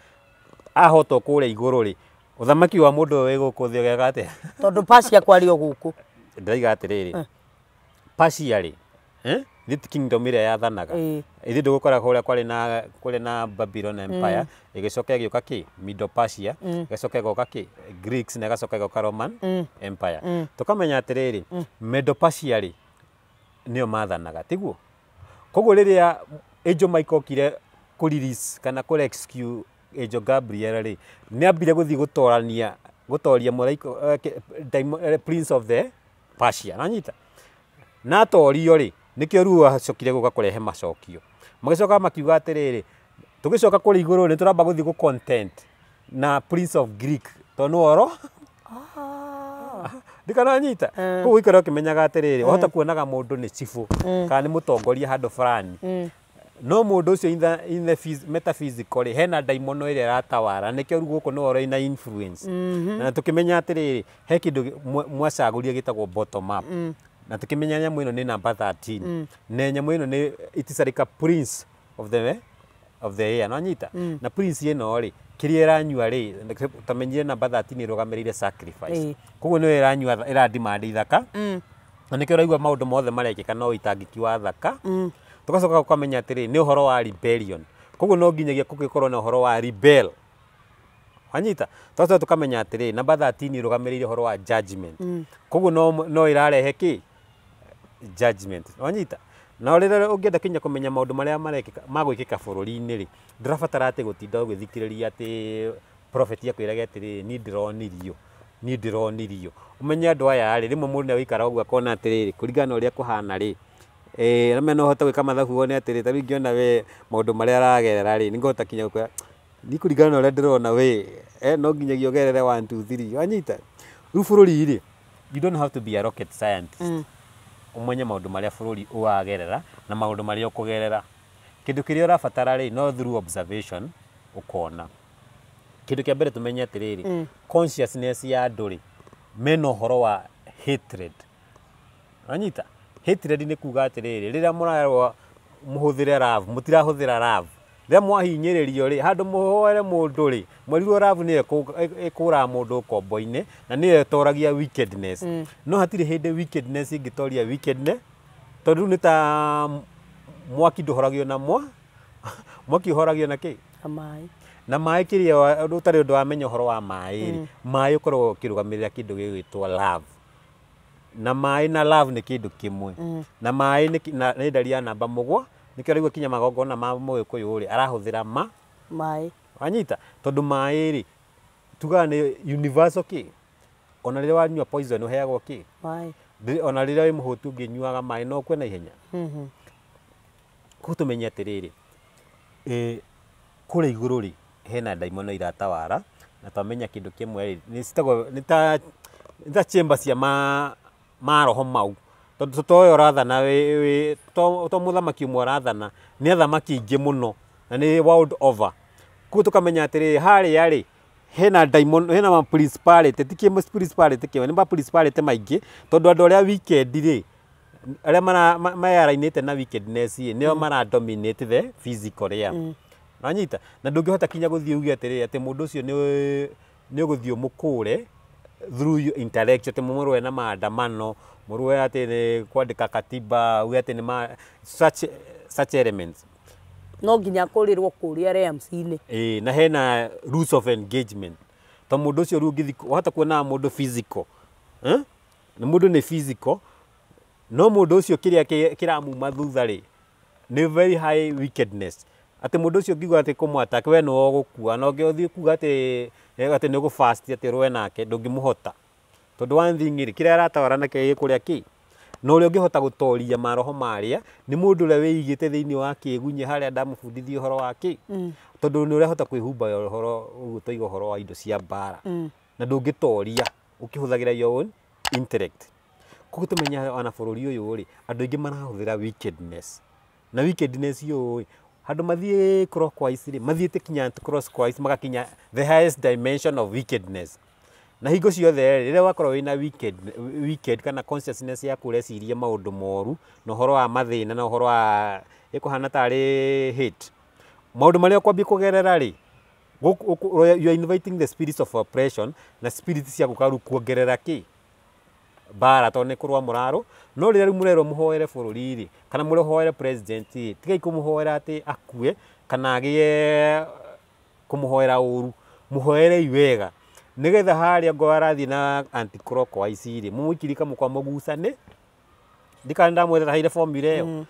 ahotwo kũrĩa igũrũ rĩ, ũthamaki wa mũndũ ũyũ wĩ gũkũ thĩ ũgeka atĩa? Tondũ Persia kwarĩ o gũkũ. Ndĩraiga atĩrĩrĩ, Persia rĩ, nĩ kingdom ĩrĩa yathanaga. Ithuĩ ndũgũkora kũrĩa kwarĩ na Babylon Empire, ĩgĩcoka ĩgĩũka kĩ? Medo Persia, ĩgacoka ĩgoka kĩ? Greeks na ĩgacoka ĩgoka Roman Empire. Tũkamenya atĩrĩrĩ, Medo Persia rĩ, nĩo mathanaga, tiguo? Koguo rĩrĩa Angel Michael okire kũ release kana kũ rescue Angel Gabriel rĩ, nĩ ambire gũthiĩ gũtorania, gũtoria mũraika Prince of the Persia. Nanyita? Na atorio rĩ, nĩkĩo rĩu acokire gũka kũrehe macokio. Magĩcoka makiuga atĩrĩrĩ, tũgĩcoka kũrĩa igũrũ nĩ tũramba gũthiĩ gũ content na Prince of Greek tondũ nĩwe oro ndikananyita. Koguo ũikare ũkĩmenyaga atĩrĩrĩ, wahota kuonaga mũndũ nĩ cibũ kana nĩ mũtongoria handũ fulani. No mũndũ ũcio in the metaphysical rĩ, hena ndaimono ĩrĩa ĩratawara, nĩkĩo rĩu gũkũ nĩwe ũrĩ na influence. Na tũkĩmenya atĩrĩrĩ, he kĩndũ mwacagũria gĩtagwo bottom up. Na tũkĩmenya nyamũ ĩno nĩ number 13. Na nyamũ ĩno nĩ it is like a prince of the of the air, nwanyita? Na prince ĩno rĩ, kĩrĩa ĩranyua rĩ, tamenyire namba 13 ĩrũgamĩrĩire sacrifice. Koguo nĩyo ĩranyua, ĩradimandi ithaka, na nĩkĩo ũraigua maũndũ mothe marekĩka no ũitangĩki wa thaka. Tũgacoka ũkamenya atĩrĩ, nĩ ũhoro wa rebellion, koguo no nginyagia kũgĩkorwo na ũhoro wa rebel, wanyita? Tũgacoka tũkamenya atĩrĩ, namba 13 ĩrũgamĩrĩire ũhoro wa judgment, koguo no ĩrarehe kĩ? Judgment, wanyita? Na rĩrĩa ũngĩenda kinya kũmenya maũndũ marĩa marekĩka magwĩkĩka bũrũri-inĩ rĩ, ndũrabatara atĩ gũtinda ũgĩthikĩrĩria atĩ prophet akwĩrage atĩrĩrĩ, niĩ ndĩronirio, niĩ ndĩronirio. Ũmenye andũ aya rĩ, rĩmwe mũndũ nĩagũikara ũguo akona atĩrĩrĩ, kũringana na ũrĩa kũhana rĩ, rĩmwe no ũhote gwĩka mathabu wone atĩrĩrĩ, ta rĩu ingĩona we maũndũ marĩa aragerera rĩ, nĩngũhota kinya gũkwĩra niĩ kũringana na ũrĩa ndĩrona we, no nginyagia ũgerere 1 2 3, wanyita? Rĩu bũrũri rĩ, you don't have to be a rocket scientist ũmenye maũndũ marĩa bũrũri ũragerera na maũndũ marĩa ũkũgerera. Kĩndũ kĩrĩa ũrabatara rĩ, no through observation ũkona. Kĩndũ kĩa mbere tũmenye atĩrĩrĩ, consciousness ya andũ rĩ, mena ũhoro wa hatred, wanyita? Hatred nĩ kuga atĩrĩrĩ, rĩrĩa mũrarwo mũhũthĩre love, mũtirahũthĩra love. Rĩrĩa mwahinyĩrĩrio rĩ, handũ mũhoere mũndũ rĩ, mwerirwo love nĩyo ĩkũraga mũndũ ũkombo-inĩ na nĩyo ĩtoragia wickedness. No hatirĩ hĩndĩ wickedness ĩngĩtoria wickedness, tondũ rĩu nĩ ta mwaki ndũhoragio na mwaki ũhoragio na kĩ? Na maĩ. Na maĩ, kĩrĩa ũtarĩ ũndũ wamenya ũhoro wa maĩ rĩ, maĩ ũkoragwo ũkĩrũgamĩrĩra kĩndũ gĩgwĩtwo love. Na maĩ na love nĩ kĩndũ kĩmwe. Na maĩ nĩ ndari ya namba 7, nĩkĩo ũraigua kinya magongona ma Mũgĩkũyũ rĩ, arahũthĩra maĩ, wanyita? Tondũ maĩ rĩ, tugaga nĩ universal kĩ? Ona rĩrĩa wanyua poison ũheagwo kĩ? Maĩ. Ona rĩrĩa wĩ mũhũtu ũngĩnyuaga maĩ no ũkue na ihenya. Koguo tũmenye atĩrĩrĩ, kũrĩa igũrũ rĩ, hena ndaimono iratawara, na twamenya kĩndũ kĩmwe rĩ, nĩ citagwo nĩ ta chamber cia maroho mau, tondũ to ũyũ ũrathana wĩ to mũthamaki ũmwe ũrathana, nĩ athamaki aingĩ mũno na nĩ world over. Koguo tũkamenya atĩrĩrĩ, harĩa rĩ, hena ndaimono, hena ma principality, ti kĩ principality kĩmwe, nĩ ma principality maingĩ, tondũ andũ arĩa wicked rĩ, arĩa mayarainĩte na wickedness rĩ, nĩo mara dominate the physical realm, wanyita? Na ndũngĩhota kinya gũthiĩ uge atĩrĩrĩ, atĩ mũndũ ũcio nĩ ũgũthiĩ ũmũkũre through your intellectual, atĩ mũrũe na maandamano, mũrũe atĩ nĩ kwandĩka katiba, uge atĩ nĩ ma such elements. No nginya kũrĩrwo kũrĩa realms-inĩ. Ĩĩ, na hena rules of engagement, to mũndũ ũcio rĩu ũngĩthiĩ wahota kuona mũndũ physical, eh? Na mũndũ nĩ physical, no mũndũ ũcio kĩrĩa kĩramuma thutha rĩ, nĩ very high wickedness, atĩ mũndũ ũcio ũngiuga atĩ kũmwattack, we nĩwe ũgũkua. Na ũngĩthiĩ kuga atĩ nĩ ũgũfast atĩ ũrũe nake, ndũngĩmũhota, tondũ one thing rĩ, kĩrĩa aratawara nakĩo gĩ kũrĩa kĩ na ũrĩa ũngĩhota gũtoria maroho marĩa nĩ mũndũ ũrĩa wĩigĩte thĩinĩ wa kĩgunyĩ harĩa ndamũbundithia ũhoro wa kĩ, tondũ nĩ ũrahota kwĩhumba ũhoro ũguo tũiga ũhoro wa indo cia mbara, na ndũngĩtoria ũkĩhũthagĩra your own intellect. Koguo tũmenye ona bũrũri ũyũ rĩ, andũ aingĩ marahũthĩra wickedness, na wickedness ũyũ rĩ, handũ mathiĩ clockwise rĩ, mathiĩte kinya clockwise magakinya the highest dimension of wickedness. Na hingo ciothe rĩ, rĩrĩa wakorwo wĩna wicked kana consciousness yaku, ũreciria maũndũ moru na ũhoro wa mathĩna na ũhoro wa ĩkũhana tarĩ hate, maũndũ marĩa ũkwambia kũgerera rĩ, you are inviting the spirits of oppression na spirits cia gũka rĩu kuongerera kĩ? Mbara, tondũ nĩ kũrũa mũrarũ. No rĩrĩa rĩu mũrerwo mũhoere bũrũri rĩ, kana mũhoere president rĩ, tigai kũmũhoera atĩ akue kana agĩe kũmũhoera ũru, mũhoerei wega, nĩgetha harĩa ngoro arathiĩ na anti clockwise rĩ, mũmũikirie kamũkwa mũgucane. Ndikana ndamwĩra heire formula ĩyo.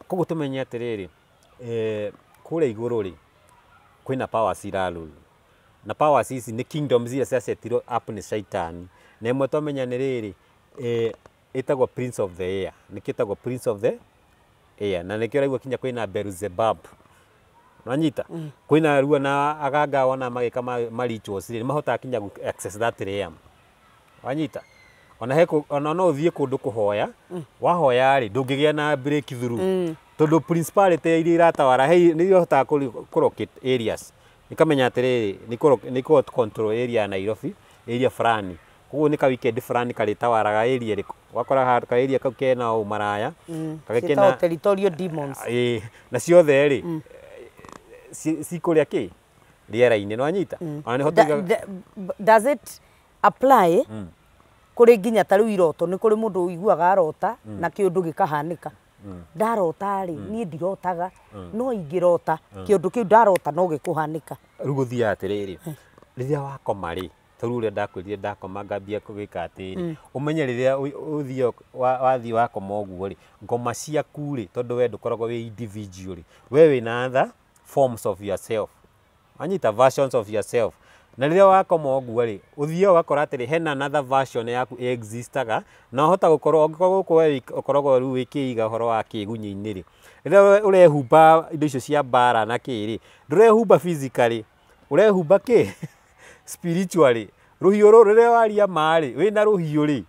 Koguo tũmenye atĩrĩrĩ, kũrĩa igũrũ rĩ, kwĩna powers irarule, na powers ici nĩ kingdoms iria ciasetirwo up nĩ shaitani, na ĩmwe twamenya nĩ rĩrĩ, ĩtagwo prince of the air. Nĩkĩo ĩtagwo prince of the air, na nĩkĩo ũraigua kinya kwĩna Beelzebub, nwanyita? Kwĩna ruo na aganga wona magĩka ma rituals rĩ, nĩ mahotaga kinya access that realm, wanyita? Ona he ona no ũthiĩ kũndũ kũhoya, wahoya rĩ, ndũngĩgĩa na breakthrough, tondũ principality iria iratawara he nĩ ihotaga kũ locate areas, ikamenya atĩrĩrĩ, nĩ kũ control area ya Nairobi, area fulani, koguo nĩ ka weekend fulani karĩtawaraga area ĩrĩkũ, ũgakora ka area kau kena ũmaraya, kena territorial demons. Ĩĩ, na ciothe rĩ, cikũrĩa kĩ rĩera-inĩ nĩwanyita. Ona nĩho tuigaga Does it apply kũrĩ nginya ta rĩu iroto? Nĩ kũrĩ mũndũ ũiguaga arota na kĩũndũ gĩkahanĩka. Ndarota rĩ, niĩ ndirotaga, no ingĩrota kĩũndũ kĩu ndarota no gĩkũhanĩka. Rĩu gũthiaga atĩrĩrĩ, rĩrĩa wakoma rĩ, ta rĩu ũrĩa ndakwĩrire ndakoma ngambia gwĩka atĩrĩ, ũmenye rĩrĩa ũthiĩ wathiĩ wakoma ũguo rĩ, ngoma ciaku rĩ, tondũ we ndũkoragwo wĩ individual rĩ, we wĩna other forms of yourself, wanyita, versions of yourself. Na rĩrĩa wakoma ũguo rĩ, ũthiaga ũgakora atĩrĩ hena another version yaku existaga, na ũhota gũkorwo angĩkorwo gũkũ we ũkoragwo rĩu wĩkĩiga ũhoro wa kĩgunyĩ-inĩ rĩ, rĩrĩa ũrehumba indo icio cia mbara na kĩ rĩ, ndũrehumba physically, ũrehumba kĩ spiritually. Rũhiũ rũrũ rĩrĩa waria ma rĩ, wĩna rũhiũ rĩ,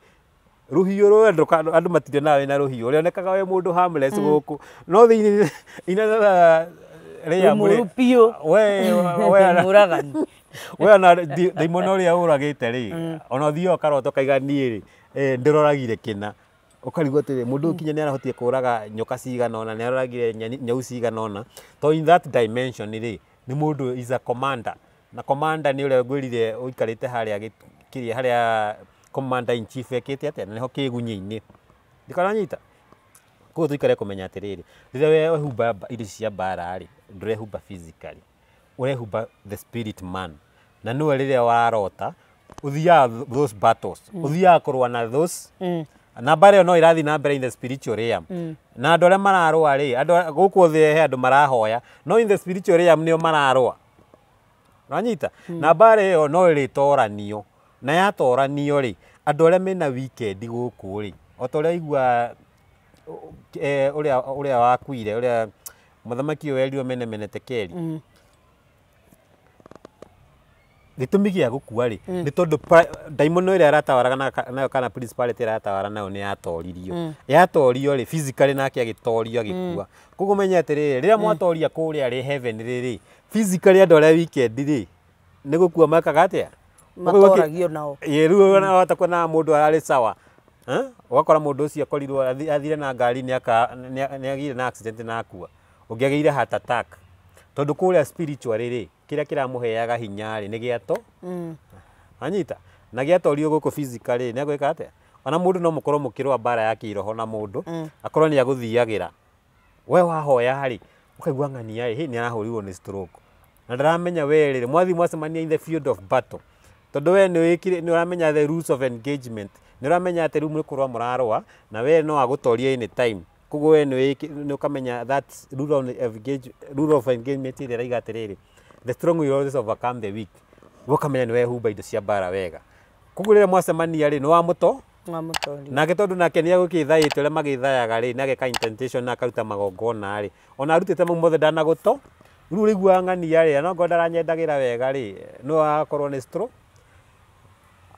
rũhiũ rũrũ andũ matirionaga wĩna rũhiũ, ũrĩonekaga wĩ mũndũ harmless gũkũ, no thĩinĩ in another realm rĩ, Mũru biũ. we Mũragani. We ona ndaimono ũrĩa ũragĩte rĩ, ona ũthiaga ũkarota ũkaiga niĩ rĩ, ndĩroragire kĩna, ũkarigwo atĩrĩ mũndũ ũyũ kinya nĩarahotire kũraga nyoka cigana ũna, nĩaroragire nyau cigana ũna. To in that dimension rĩ, nĩ mũndũ is a commander, na commander nĩ ũrĩa ngwĩrire ũikarĩte harĩa kĩrĩa harĩa commander in chief ekĩte atĩa, na nĩho kĩgunyĩ-inĩ, ndikananyita. Koguo tũikare kũmenya atĩrĩrĩ, rĩrĩa wehumba indo ici cia mbara rĩ, ndũrehumba physically, ũrehumba the spirit man, na nĩwe rĩrĩa warota ũthiaga those battles, ũthiaga kũrũa na those na mbara ĩyo no ĩrathiĩ na mbere in the spiritual realm. Na andũ arĩa mararũa rĩ, andũ gũkũ thĩ he andũ marahoya, no in the spiritual realm nĩo mararũa, wanyita. Na mbara ĩyo no ĩrĩtoranio, na yatoranio rĩ, andũ arĩa mena weekend gũkũ rĩ, o ta ũrĩa igua ũrĩa wakuire, ũrĩa mũthamaki ũyũ werirwo mene mene tekeri, gĩtũmi gĩa gũkua rĩ, nĩ tondũ ndaimono ĩrĩa aratawaraga nayo kana principality ĩrĩa aratawara nayo nĩ yatoririo. Yatorio rĩ, physically nake agĩtorio agĩkua. Koguo menye atĩrĩrĩ, rĩrĩa mwatoria kũrĩa rĩ heaven rĩ, physically andũ arĩa weekend rĩ, nĩ gũkua mekaga atĩa? Matoragio nao. Ĩĩ, rĩu ona wahota kuona mũndũ ararĩ sawa, ũgakora mũndũ ũcio akorirwo athire na ngari nĩ agĩire na accident na akua, ũngĩ agĩire heart attack, tondũ kũrĩa spiritually rĩ, kĩrĩa kĩramũheaga hinya rĩ nĩ gĩato, anyita, na gĩatorio gũkũ physically nĩ agwĩka atĩa? Ona mũndũ no mũkorwo mũkĩrũa mbara ya kĩroho na mũndũ akorwo nĩ agũthiagĩra, we wahoya rĩ, ũkaigua ng'ania ĩ nĩ arahũrirwo nĩ stroke, na ndaramenya we rĩ, mwathiĩ mwacemania in the field of battle, tondũ we nĩ wĩkire nĩ ũramenya the rules of engagement, nĩ ũramenya atĩ rĩu nĩ kũrũa mũrarũa na we no agũtorie anytime. Koguo we nĩ ũkamenya that rule of engagement ĩrĩa ĩraiga atĩrĩrĩ, the strong will always overcome the weak. We ũkamenya nĩ wehumba indo cia mbara wega, koguo rĩrĩa mwacemania rĩ, nĩ wamũto Wamũtoria. Nake tondũ nake nĩ agũkĩthaĩte ũrĩa magĩthayaga rĩ, na ageka incantation na akaruta magongona rĩ, ona arutĩte mau mothe ndanagũto, rĩu ũrĩiguaga ng'ania rĩ, ona okorwo ndaranyendagĩra wega rĩ, no akorwo nĩ stroke,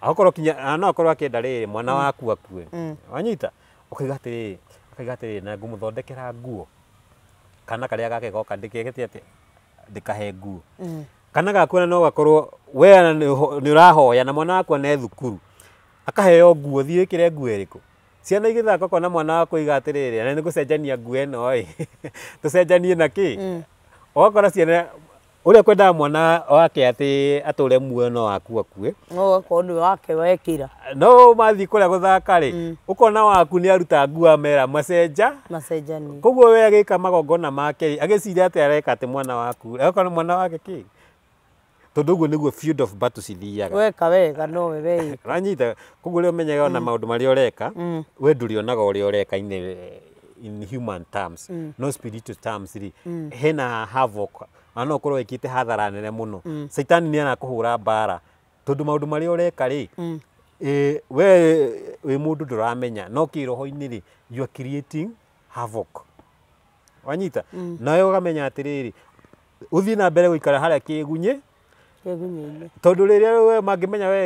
akorwo kinya no akorwo akĩenda rĩrĩ mwana waku akue, wanyita, ũkaiga atĩrĩrĩ, akaiga atĩrĩrĩ, na ngũmũthondekera nguo, kana karĩa gake goka ndĩkegete atĩ ndĩkahe nguo, kana gaku ona no gakorwo we ona nĩ ũrahoya na mwana waku ane thukuru akaheo nguo, thiĩ wĩkĩre nguo ĩrĩkũ? Ciana igĩthaka ũkona mwana waku oiga atĩrĩrĩ, na nĩ gũcenjania nguo ĩno ĩ, tũcenjanie na kĩ? Ũgakora ciana ũrĩa kwendaga mwana wake atĩ atũre muoyo no waku akue. No ũgakorwo nĩ wake wekĩra. No mathiĩ kũrĩa gũthaka rĩ, ũkona waku nĩ aruta nguo amera macenja macenjanie. Koguo we agĩka magongona make rĩ, agĩciria atĩ areka atĩ mwana waku agakora mwana wake kĩ, tondũ ũguo nĩguo field of battle cithiaga. Weka wega nowe weĩka. Ũranyita? Koguo rĩrĩa ũmenyaga ona maũndũ marĩa ũreka, we ndũrĩonaga ũrĩa ũreka in human terms, no spiritual terms rĩ, hena havoc, na no ũkorwo wĩkĩte hathara nene mũno. Caitani nĩ arakũhũra mbara, tondũ maũndũ marĩa ũreka rĩ, we wĩ mũndũ ndũramenya, no kĩroho-inĩ rĩ, you are creating havoc, wanyita. Nawe ũkamenya atĩrĩrĩ, ũthiĩ na mbere gũikara harĩa kĩgunyĩ, Kĩgunyĩ-inĩ. Tondũ rĩrĩa we mangĩmenya we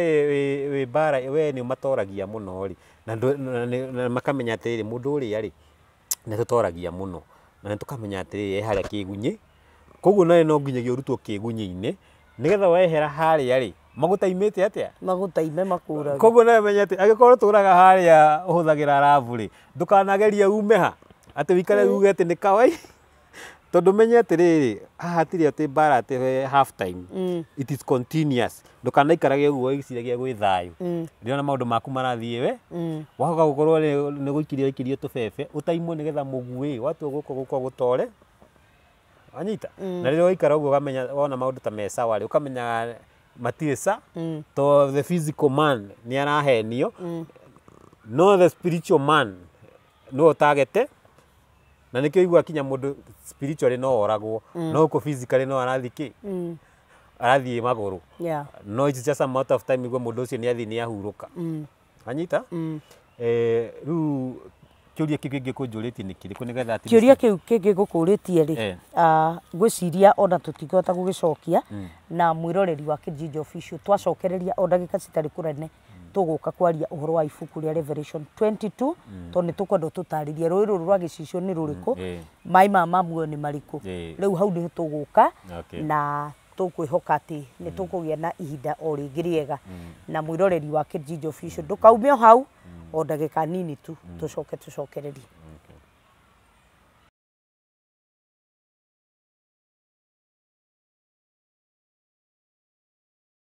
wĩ mbara, we nĩ ũmatoragia mũno rĩ, na makamenya atĩrĩrĩ, mũndũ ũrĩa rĩ nĩ atũtoragia mũno, na nĩ tũkamenya atĩrĩrĩ, e harĩa kĩgunyĩ. Koguo nawe no nginyagia ũrutwo kĩgunyĩ-inĩ, nĩgetha wehera harĩa rĩ, magũtaimĩte atĩa? Magũtaime makũrage. Koguo nawe menye atĩ angĩkorwo ũtũraga harĩa ũhũthagĩra rabu rĩ, ndũkanagerie ume ha atĩ wĩikare uge atĩ nĩ kawaida. Tondũ menye atĩrĩrĩ, haha hatirĩ atĩ mbara atĩ half time, it is continuous. Ndũkanaikarage ũguo wĩciragia gwĩ thayũ rĩrĩa maũndũ maku marathiĩ we wahoka gũkorwo nĩ gũikirio waikirio tũbebe ũtaimwo nĩgetha mũguĩ watua gũkũ gũkũ gũtore wanyita. Na rĩrĩa waikara ũguo ũkamenya wona maũndũ ta me sawa rĩ, ũkamenya matirĩ sa to the physical man nĩ arahenio, no the spiritual man no ũtagete. Na nĩkĩo igua kinya mũndũ spiritually no oragwo, no gũkũ physically no arathiĩ kĩ arathiĩ magũrũ. No it's just a matter of time igua mũndũ ũcio nĩ athiĩ nĩ ahurũka anyita. Rĩu kĩũria kĩu kĩngĩ kũnjũrĩtie nĩ kĩrĩkũ nĩgetha at least- Kĩũria kĩu kĩngĩ ngũkũrĩtie rĩ, ngwĩciria ona tũtingĩhota gũgĩcokia na mwĩroreri wa Kijiji Official. Twacokereria o ndagĩka citarĩ kũnene, tũgũka kwaria ũhoro wa ibuku rĩa Revelation 22, tondũ nĩ tũkwenda ũtũtarĩrie rũĩ rũrũ rwa gĩcicio nĩ rũrĩkũ, maĩ maya ma muoyo nĩ marĩkũ. Rĩu hau nĩho tũgũka na tũkwĩhoka atĩ nĩ tũkũgĩa na ihinda o rĩngĩ rĩega na mwĩroreri wa Kijiji Official. Ndũkaume o hau, o ndagĩka nini tu tũcoke tũcokererie.